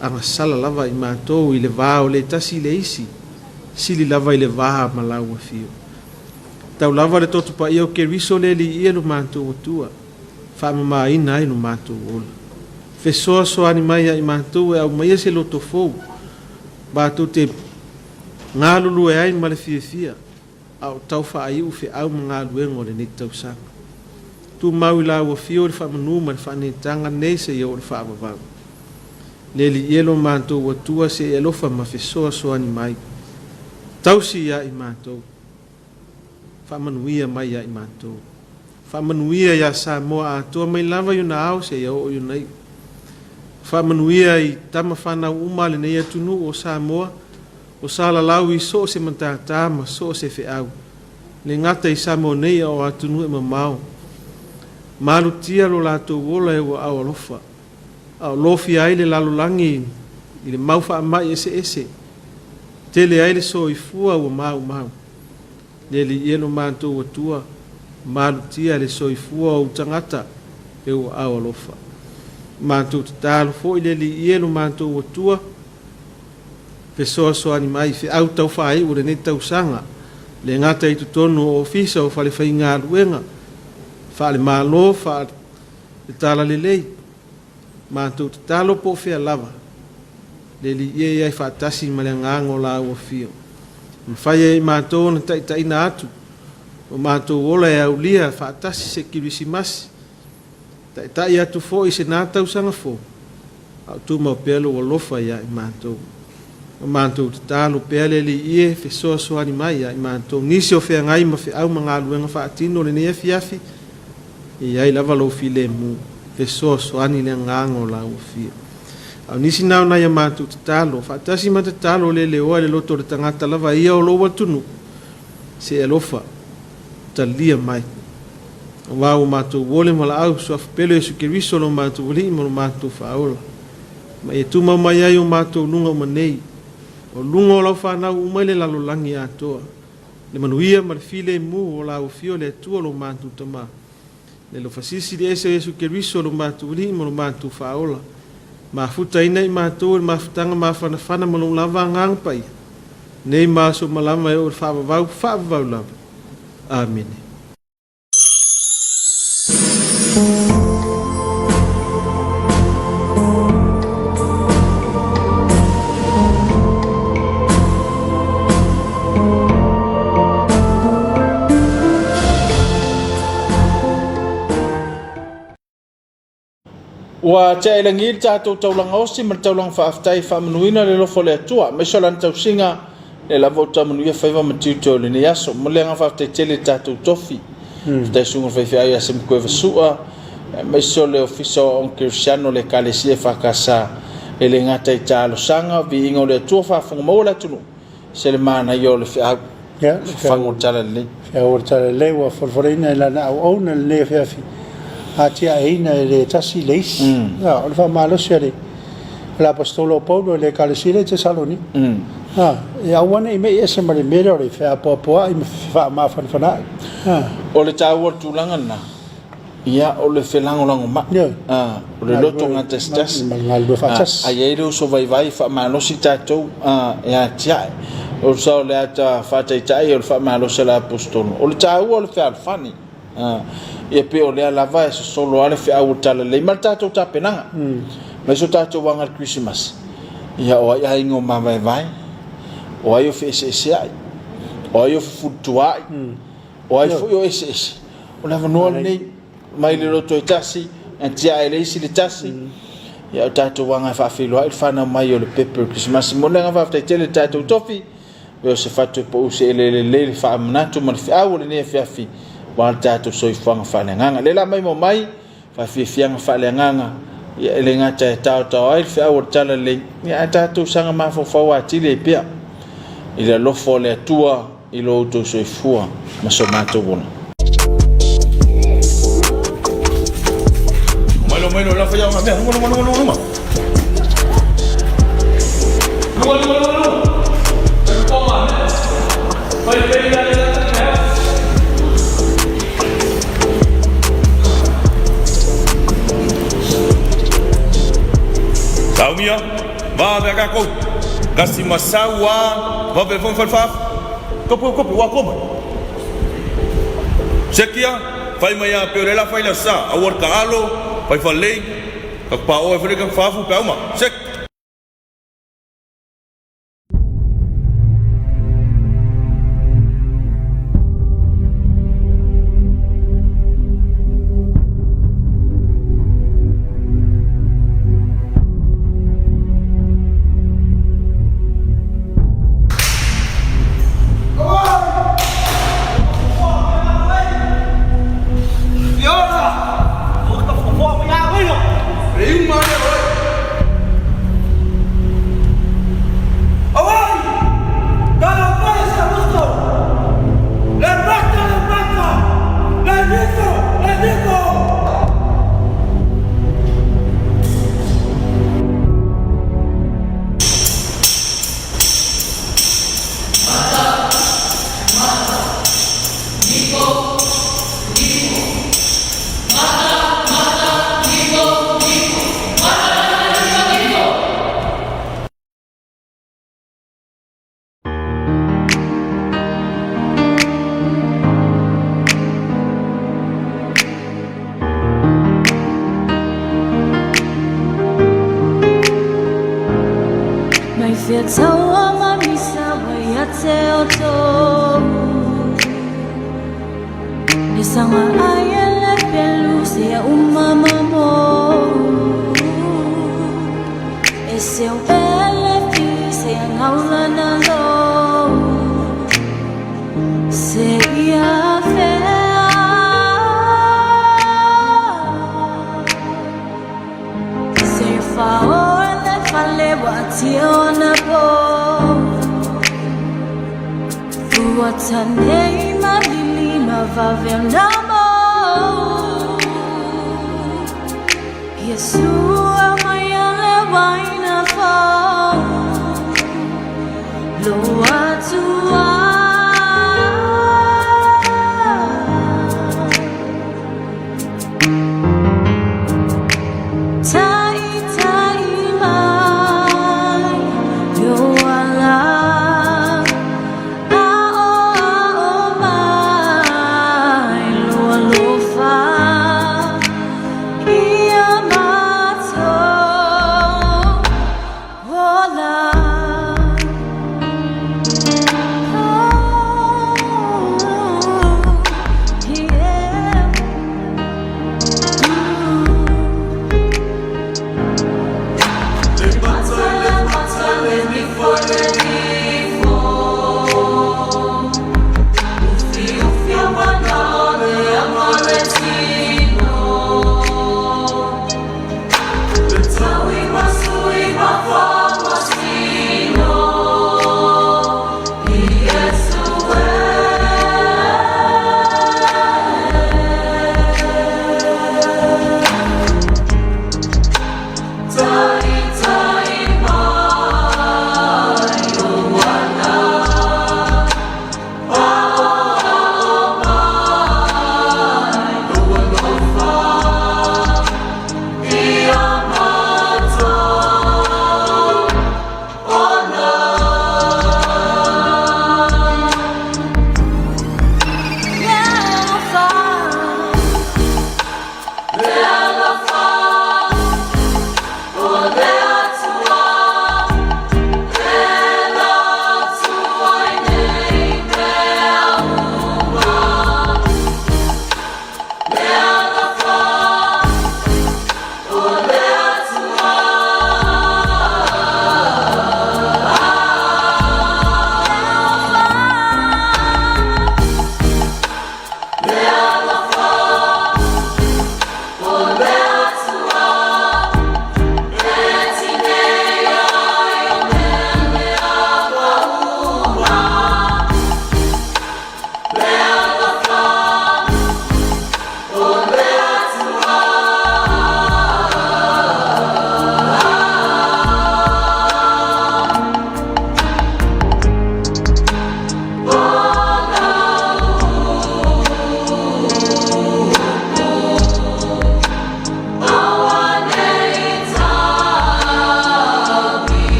agasala lava i matou i le va o le tasi i le isi, sili lava i le va ma lau Afio. Tau lava le toto paia o Keriso le Alii e lo matou Atua, faamamaina ai lo matou ola. Fesoasoani mai ia i matou e aumaia se loto fou, matou te galulue ai ma le fiafia, a o tau faaiu feau ma galuega o lenei tausaga. Tumau i lau Afio le faamanu ma le faaneetaga nei seia oo le faavavau. Le Alii e lo matou Atua se i alofa ma fesoasoani mai. Tausi ia i matou. Faamanuia mai ia i matou. Faamanuia ia Samoa atoa mai lava i ona ao seia oo i ona iu. Faamanuia i tama fanau uma a lenei atunuu o Samoa o salalau i so o se matata ma so o se feau, le gata i Samoa nei a o atunuu e mamao. Malutia lo latou ola e ua ao alofa, a o lofia ai le lalolagi i le mau faamai eseese, tele ai le soifua ua maumau. Le Alii e lo matou Atua, malutia le soifua o ou tagata e ou aao alofa. Matou tatalo foi le Alii e lo matou Atua, fesoasoani mai i feau tau faaiu o lenei tausaga, le gata i totonu o ofisa o falefaigaluega, faale-Malo, faale-Talalelei. Matou tatalo po o fea lava, le Alii e i ai faatasi ma le Agaga o la ua afio. E mafai ai e matou ona taitaiina atu o matou ola e aulia faatasi se Kirisimasi, taitai atu foi i se na tausaga fou, a o tumau pea lou alofa ia i matou. O matou tatalo pea le Alii e fesoasoani mai ia i matou nisi o feagai ma feau ma galuega faatino lenei afiafi, E i ai lava lou filemu, fesoasoani i le agaga o la ua fia. A o nisi na o nai a matou tatalo, faatasi ma tatalo le leoa i le loto o le tagata lava ia o lou atunuu, se alofa, talia mai. Aua ua matou ole ma laau, suafa pele o Iesu Keriso lo matou Alii ma lo matou Faaola. Ma ia tumau mai ai o matou luga uma nei, o luga o lau fanau uma i le lalolagi atoa. Le manuia ma le filemu o la ua fio le Atua lo matou Tama, le alofa silisili ese o Iesu Keriso lo matou Alii ma lo matou Faaola, mafutaina i matou e le mafutaga mafanafana ma lou lava Agaga Paia, nei ma aso uma lava e oo i le faavavau faavavau lava. Amene. Ua tea i lagi le tatou taulaga osi ma le taulaga faafetai e faamanuina le alofa o le Atua, aemaise o lana tausiga, lea lava ua taumanuia faiva ma tiute o lenei aso. Momoli le agaga faafetai tele i le tatou tofi, faafetai susuga i le faifeau ia Semikueva Sua, aemaise o le Ofisa o Aoga Kerisiano o le Ekalesia EFKS, e le gata i talosaga, viiga o le Atua, faafofoga maua le atunuu, se le manaia o le feau, fafaga o le talalelei. Feau o le talalelei ua folafolaina e lana auauna lenei afiafi, atiaeina e le tasi le isi. O le faamalosi a le Aposetolo o Paulo i le Ekalesia lea i Tesalonika, e aua ne i mei ese ma le mea lea o le feapoapoai ma fefaamafanafanaai. O le taua o le tulaga lena, Ia, o le felagolagomai, o le loto gatasitasi, a i ai le uso vaivai e faamalosi tatou e atiae. O le sao o le ata faataitai o le faamalosi a le Aposetolo, o le taua o le fealofani. Ia pei o lea lava e sosolo lava le feau o le Talalelei ma le tatou tapenaga. Aemaise o tatou aga i le Kerisimasi, ia o ai aiga o mavaevae, o ai o feeseeseai, o ai o fefulitua O ai foi o eseese, o le avanoa lenei, mai le loto e tasi, e tiae le isi le tasi, ia o tatou aga e faafeiloai le fanau mai o le pepe o le Kerisimasi. Mo le agaga faafetai tele i le tatou tofi, e o se fatu e pau se eleele lelei le faamanatu ma le feau o lenei afiafi aua le tatou soifuaga faaleagaga. Lea la mai mo mai, faafiafiaga faaleagaga, ia e le gata e taotao ai le feau o le Talalelei, ia ae tatou saga mafaufau atili ai pea i le alofa o le Atua i lo outou soifua ma so matou ola. Mailo mailo la fai mea lunga lunga lunga lunga. Lunga lunga lunga lunga. Fai fai la la la. Saumia, vave a kou. Kasi masau a vave fon fal faf. Kopu kopu wa koma. Sekia, fai mai a pe la fai la sa, awar ka alo, fai fa lei, ka pa o e fai ka fafu pe uma. Sek.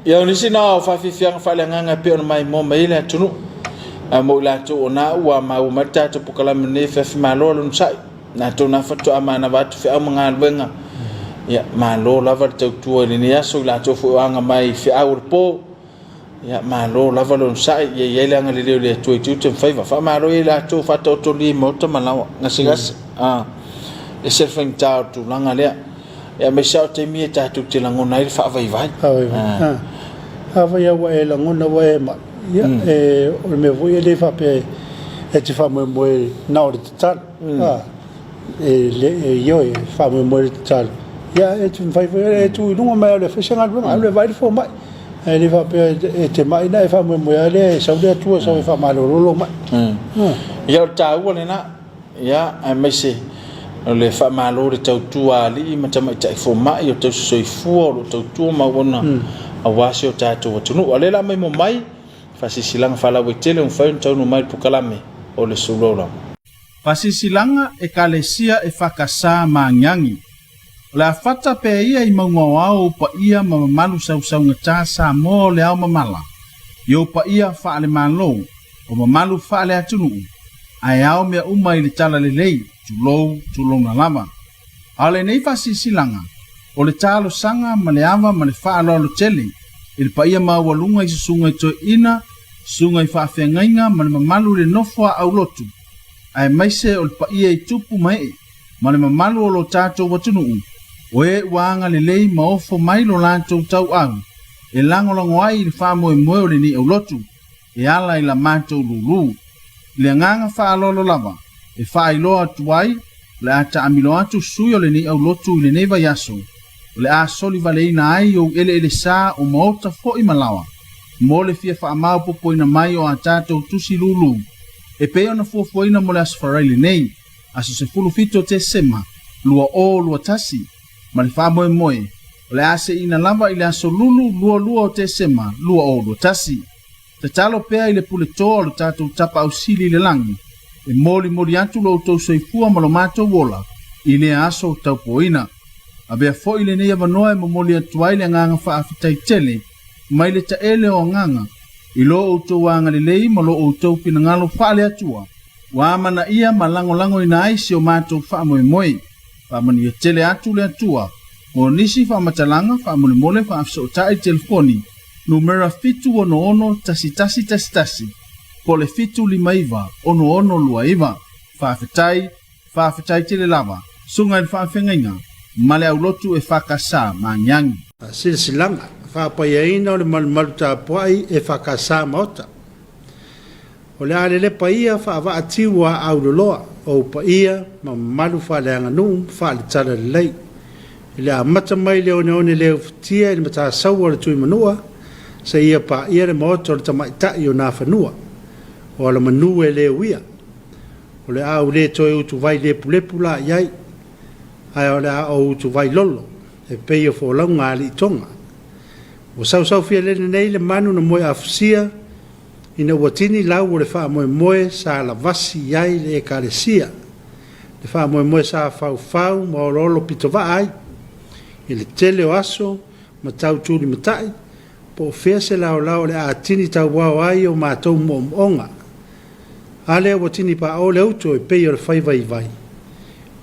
Ia o nisi na o faafiafiaga faaleagaga e pei ona maimoa mai ai le atunuu. A mo i latou o na ua maua mai le tatou polokalame nei afiafi malo le onosai. Latou na faatoa manava atu feau ma galuega. Ia malo lava le tautua i lenei aso i latou foi o aga mai feau o le po. Ia malo lava le onosai, ia i ai le agalelei o le Atua i tiute ma faiva. Faamalo i latou faataotolia i maota ma laoa, gasegase. Ah, ese le faigata o le tulaga lea. Ia aemaise lava o taimi e tatou te lagona ai le faavaivai. Faavaivai. Ah. Afai lava ua e lagona ua e mai, ia, e, o le mea foi e le faapea e te faamoemoe na o le tatalo. Ah. E le ioe, e faamoemoe le tatalo, ia e mafai foi ona e tu i luga ma e alu e fai se galuega, alu e vaai le fomai. Ae le faapea e te mai na e faamoemoe lava lea e sau le Atua sau e faamalolo lou mai. Ia o le taua lena, ia aemaise o le faamalo i le tautua a alii ma tamaitai fomai o tausi soifua o lo o tautua ma auauna aua si o tatou atunuu. A o lea la maimoa mai faasilasilaga faalauaitele ua mafai ona taunuu mai le polokalame o le Suluaula. Faasilasilaga Ekalesia EFKS ma Agiagi. O le a fata pea ia i mauga o ao ou paia ma mamalu sausaugata Samoa o le ao mamala, i ou paia faale-Malo, o mamalu faale-atunuu, ae ao mea uma i le talalelei, tulou, tulouna lava. A o lenei faasilasilaga, o le talosaga ma le ava ma le faaaloalo tele i le paia maualuga i susuga i toeaiina, susuga i faafeagaiga ma le mamalu i le nofo a aulotu, aemaise o le paia i tupu ma ee ma le mamalu o lo tatou atunuu, o e ua agalelei ma ofo mai lo latou tauau e lagolago ai i le faamoemoe o lenei aulotu e ala i la matou lulu. I le agaga faaaloalo lava e faailoa atu ai, o le a taamilo atu sui o lenei aulotu i lenei vaiaso, o le a solivaleina ai ou eleele sa o maota foi ma laoa, mo le fia faamaopopoina mai o a tatou tusi lulu e pei ona fuafuaina mo le Aso Faraile nei, aso 17 o Tesema 2021, ma le faamoemoe o le a seiina lava i le aso Lulu 22 o Tesema 2021. Tatalo pea i le puletoa o lo tatou Tapaau Sili i le lagi e molimoli atu lo outou soifua ma lo matou ola i lea aso taupoina. Avea foi lenei avanoa e momoli atu ai le agaga faafetai tele mai le taele o agaga i lo outou agalelei ma lo outou finagalo faale-Atua ua amanaia ma lagolagoina ai si o matou faamoemoe. Faamanuia tele atu le Atua mo nisi faamatalaga faamolemole faafesootai i telefoni numera 766 1111 po o le 759 6629. Faafetai, faafetai tele lava, Susuga i le Faafeagaiga ma le Aulotu EFKS Magiagi. Silasilaga, Faapaiaina o le malumalu tapuai EFKS Maota. O le a lelepa ia faavaa tiu a auloloa, ou paia ma mamalu faaleaganuu ma faale-talalelei. I le amata mai le oneone le ufitia i le matasaua o le Tuimanua, seia paia le maota o le tamaitai o Nafanua, o Alamanu e le uia. O le a ou le toe utuvai lepulepu la i ai, ae o le a ou utuvai lolo, e pei o folauga a alii Toga. Ua sausaufialele nei le manu na moe afusia, ina ua tini lau o le faamoemoe sa lavasi i ai le Ekalesia, le faamoemoe sa faufau ma oloolo pitovaa ai i le tele o aso ma tau tulimatai, po o fea se laolao o le a tini tauao ai o matou moomooga. A lea ua tini paʻo le uto e pei o le fai vaivai.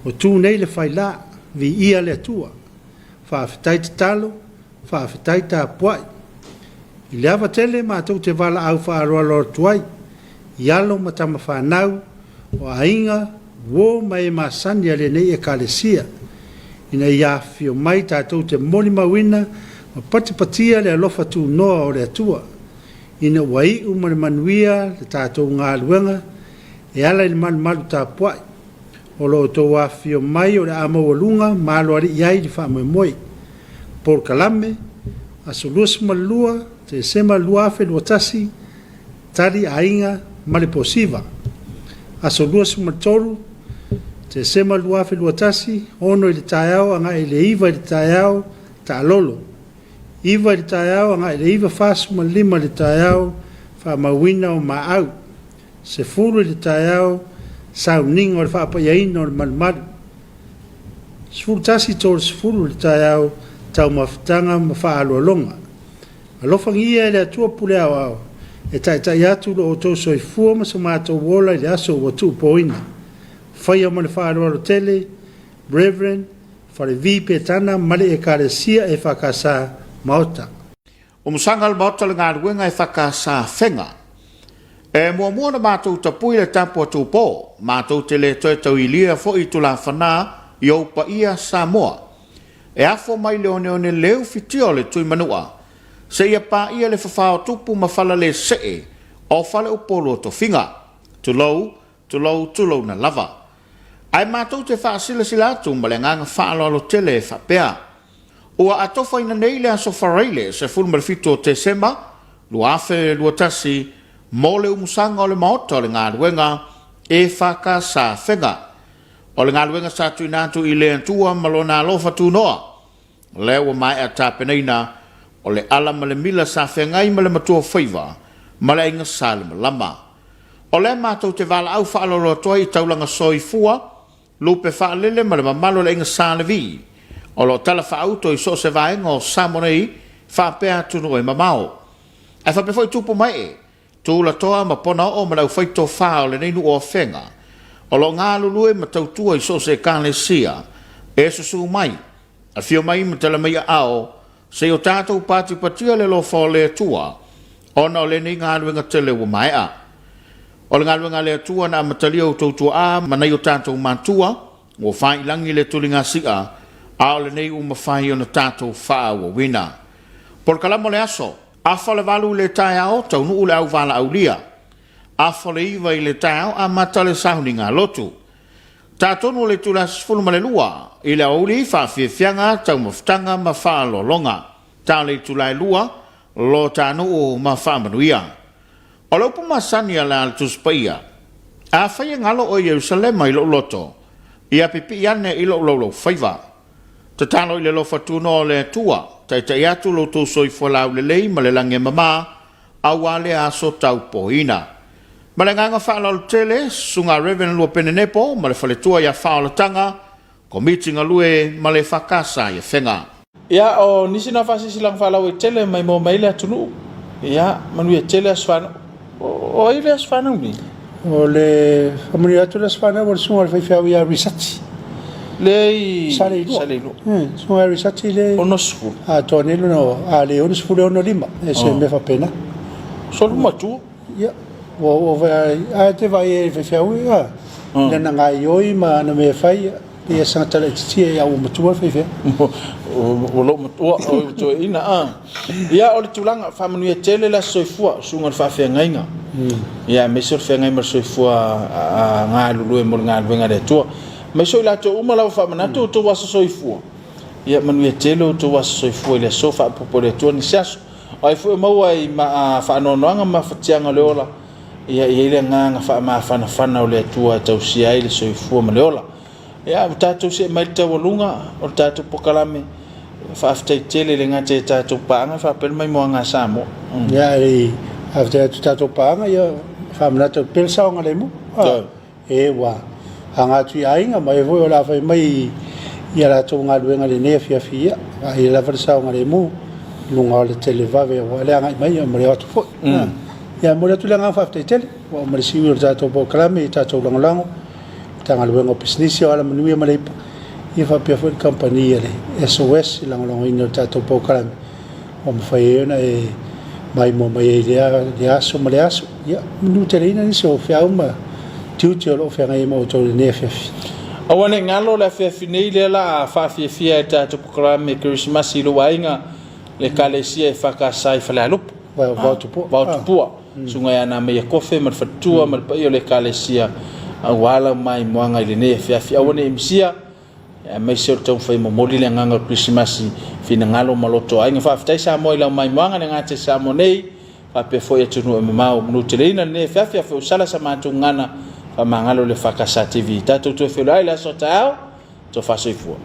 Ua tu nei le faila, viia le Atua. Faafetai tatalo, Faafetai tapuai. I le ava tele matou te valaau faaaloalo atu ai i alo ma tama fanau, o aiga, uo ma e masani a lenei Ekalesia, ina ia afifio mai tatou te molimauina ma patipatia le alofa tunoa o le Atua, ina ua iu ma le manuia le tatou galuega e ala i le malumalu tapuai. O lo outou afifio mai o le a maualuga ma aloalii ai le faamoemoe. Polokalame, Aso 22 Tesema 2021, Tali Aiga ma le Posiva. Aso 23 Tesema 2021, 6 i le taeao agai i le 9 i le taeao, Taalolo. 9 i le taeao agai i le 9:45 i le taeao, Faamauina o Maau. 10 i le taeao, sauniga o le faapaiaina o le malumalu. 11:30 i le taeao, taumafataga ma faaaloaloga. Alofagia e le Atua pule aoao e taitai atu lo outou soifua ma so matou ola i le aso ua tuupoina. Faia ma le faaaloalo tele, Rev. Falevi Petana ma le Ekalesia EFKS Maota. Umusaga le Maota le galuega e whakasa whenga. E muamua na matou tapui le tapu a Tupou, matou te le toe tauilia foi Tulafanā i ou paia Samoa. E afo mai le oneone leu fitia o le Tuimanua, seia paia le fafao tupu ma falalesee o Faleupolu o Tofiga. Tulou, tulou, tulouna lava. Ae matou te faasilasila atu ma le agaga faaaloalo tele e faapea, Ua atofaina nei le Aso Faraile 17 o Tesema 2021 mo le umusaga o le Maota o le Galuega EFKS Afega. O le galuega sa tuuina atu i le Atua ma Lona alofa tunoa, lea ua maea tapenaina, o le ala ma le mila sa feagai ma le matuaofaiva ma le aiga Salemalama. O lea matou te valaau faaaloalo atu ai i taulaga soifua, lupe faalele ma le mamalu o le aiga Sa Levi, o lo o tala faauto i so o se vaega o Samoa nei faapea atunuu e mamao. Ae faapea foi tupu ma ee, tulatoa ma ponaoo ma le aufaitofa o lenei nuu o Afega, o lo o galulue ma tautua i so o se Ekalesia e susu mai, afio mai ma tala mai aao, seia o tatou patipatia le alofa o le Atua ona o lenei galuega tele ua maea. O le galuega a le Atua na amatalia outou tuaa ma nai o tatou matua, ua faiilagi le tuligasi'a, a o lenei ua mafai ona tatou faaauauina. Polokalama o le aso, Afa le valu i le taeao, taunuu le auvalaaulia. Afa le iva i le taeao, amata le sauniga lotu. Tatonu o le itula 12 i le aoauli, faafiafiaga, taumafataga ma faaaloaloga. Ta le itula e lua, lo ta nuu ma faamanuia. O le upu masani a le a le Tusi Paia, Afai e galo oe Ierusalema i lou loto, ia pipii ane i lou laulaufaiva. Tatalo i le alofa tunoa o le Atua, taitai atu lo outou soifua laulelei ma le lagi e mama, aua lea aso taupoina. Ma le agaga faaaloalo tele, Susuga Rev. Luapene Nepo ma le faletua ia Faaolataga, Komiti Galue ma le EFKS i Afega. Ia, o nisi na faasilasilaga faalauaitele mai moa mai le atunuu. Ia, manuia tele aso fanau. O ai le aso fanau nei? O le faamanuia atu le aso fanau o le susuga i le faifeau ia Risati. Le i Saleilua. Saleilua. Susuga ia Risati le 60. Atoa nei lona, a le 66, e se mea faapena. Solu matua. Ia, ua oo foi a, ae te vaai ai i le faifeau ia, lana gaoioi ma ana mea e fai, ia, pei e saga talaititia ia ua matua le faifeau. Ua lou matua, oi ua toeaina a. Ia, o le tulaga, faamanuia tele le aso soifua, susuga i le faafeagaiga. Ia, aemaise o le feagai ma le soifua galulue mo le galuega a le Atua. Aemaise o i latou uma lava faamanatu outou aso soifua. Ia, manuia tele outou aso soifua i le aso, faaopoopo e le Atua nisi aso. O ai foi o maua i faanoanoaga ma mafatiaga o le ola, ia i ai le agaga faamafanafana o le Atua e tausia ai le soifua ma le ola. Ia, ua tatou see mai le taualuga o le tatou pokalame, faafetai tele le gata i tatou paaga faapea le maimoaga a Samoa. Ia, e faafetai atu i tatou paaga, ia faamanatu atu pea le saogalemu. E ua aga atu i aiga ma e foi o le a fai mai i a latou galuega i lenei afiafi, ia vaaia lava le saogalemu i luga o le televave aua le agai mai ma le o atu foi. Ia, e momoli atu le agaga faafetai tele ua uma le siui o le tatou polokalame i tatou lagolago, Matagaluega o Pisinisi o Alamanuia ma Leipa, ia faapea foi le kamupani a le SOS i le lagolagoina o le tatou polokalame ua mafai ai ona e maimoa mai ai i lea aso ma lea aso. Ia, manuteleina nisi o feau ma tiute o lo o feagai ai ma outou i lenei afiafi. Aua ne i galo le afiafi nei lea la a faafiafia ai le tatou polokalame Kerisimasi i lou aiga, le Ekalesia EFKS i Falealupo. Vaotupua. Vaotupua. Susuga ia Namaia Kofe ma le faletua ma le paia o le Ekalesia aua lau maimoaga i lenei afiafi. Aua ne i misia, aemaise o le taumafai e momoli le agaga o le Kerisimasi i finagalo ma loto o aiga. Faafetai Samoa i lau maimoaga, le gata i Samoa nei, faapea foi atunuu e mamao. Manuteleina lenei afiafi, afai ua sala sa matou gagana, faamagalo le EFKS TV. Tatou toe feiloai i le aso a taeao, tofa soifua.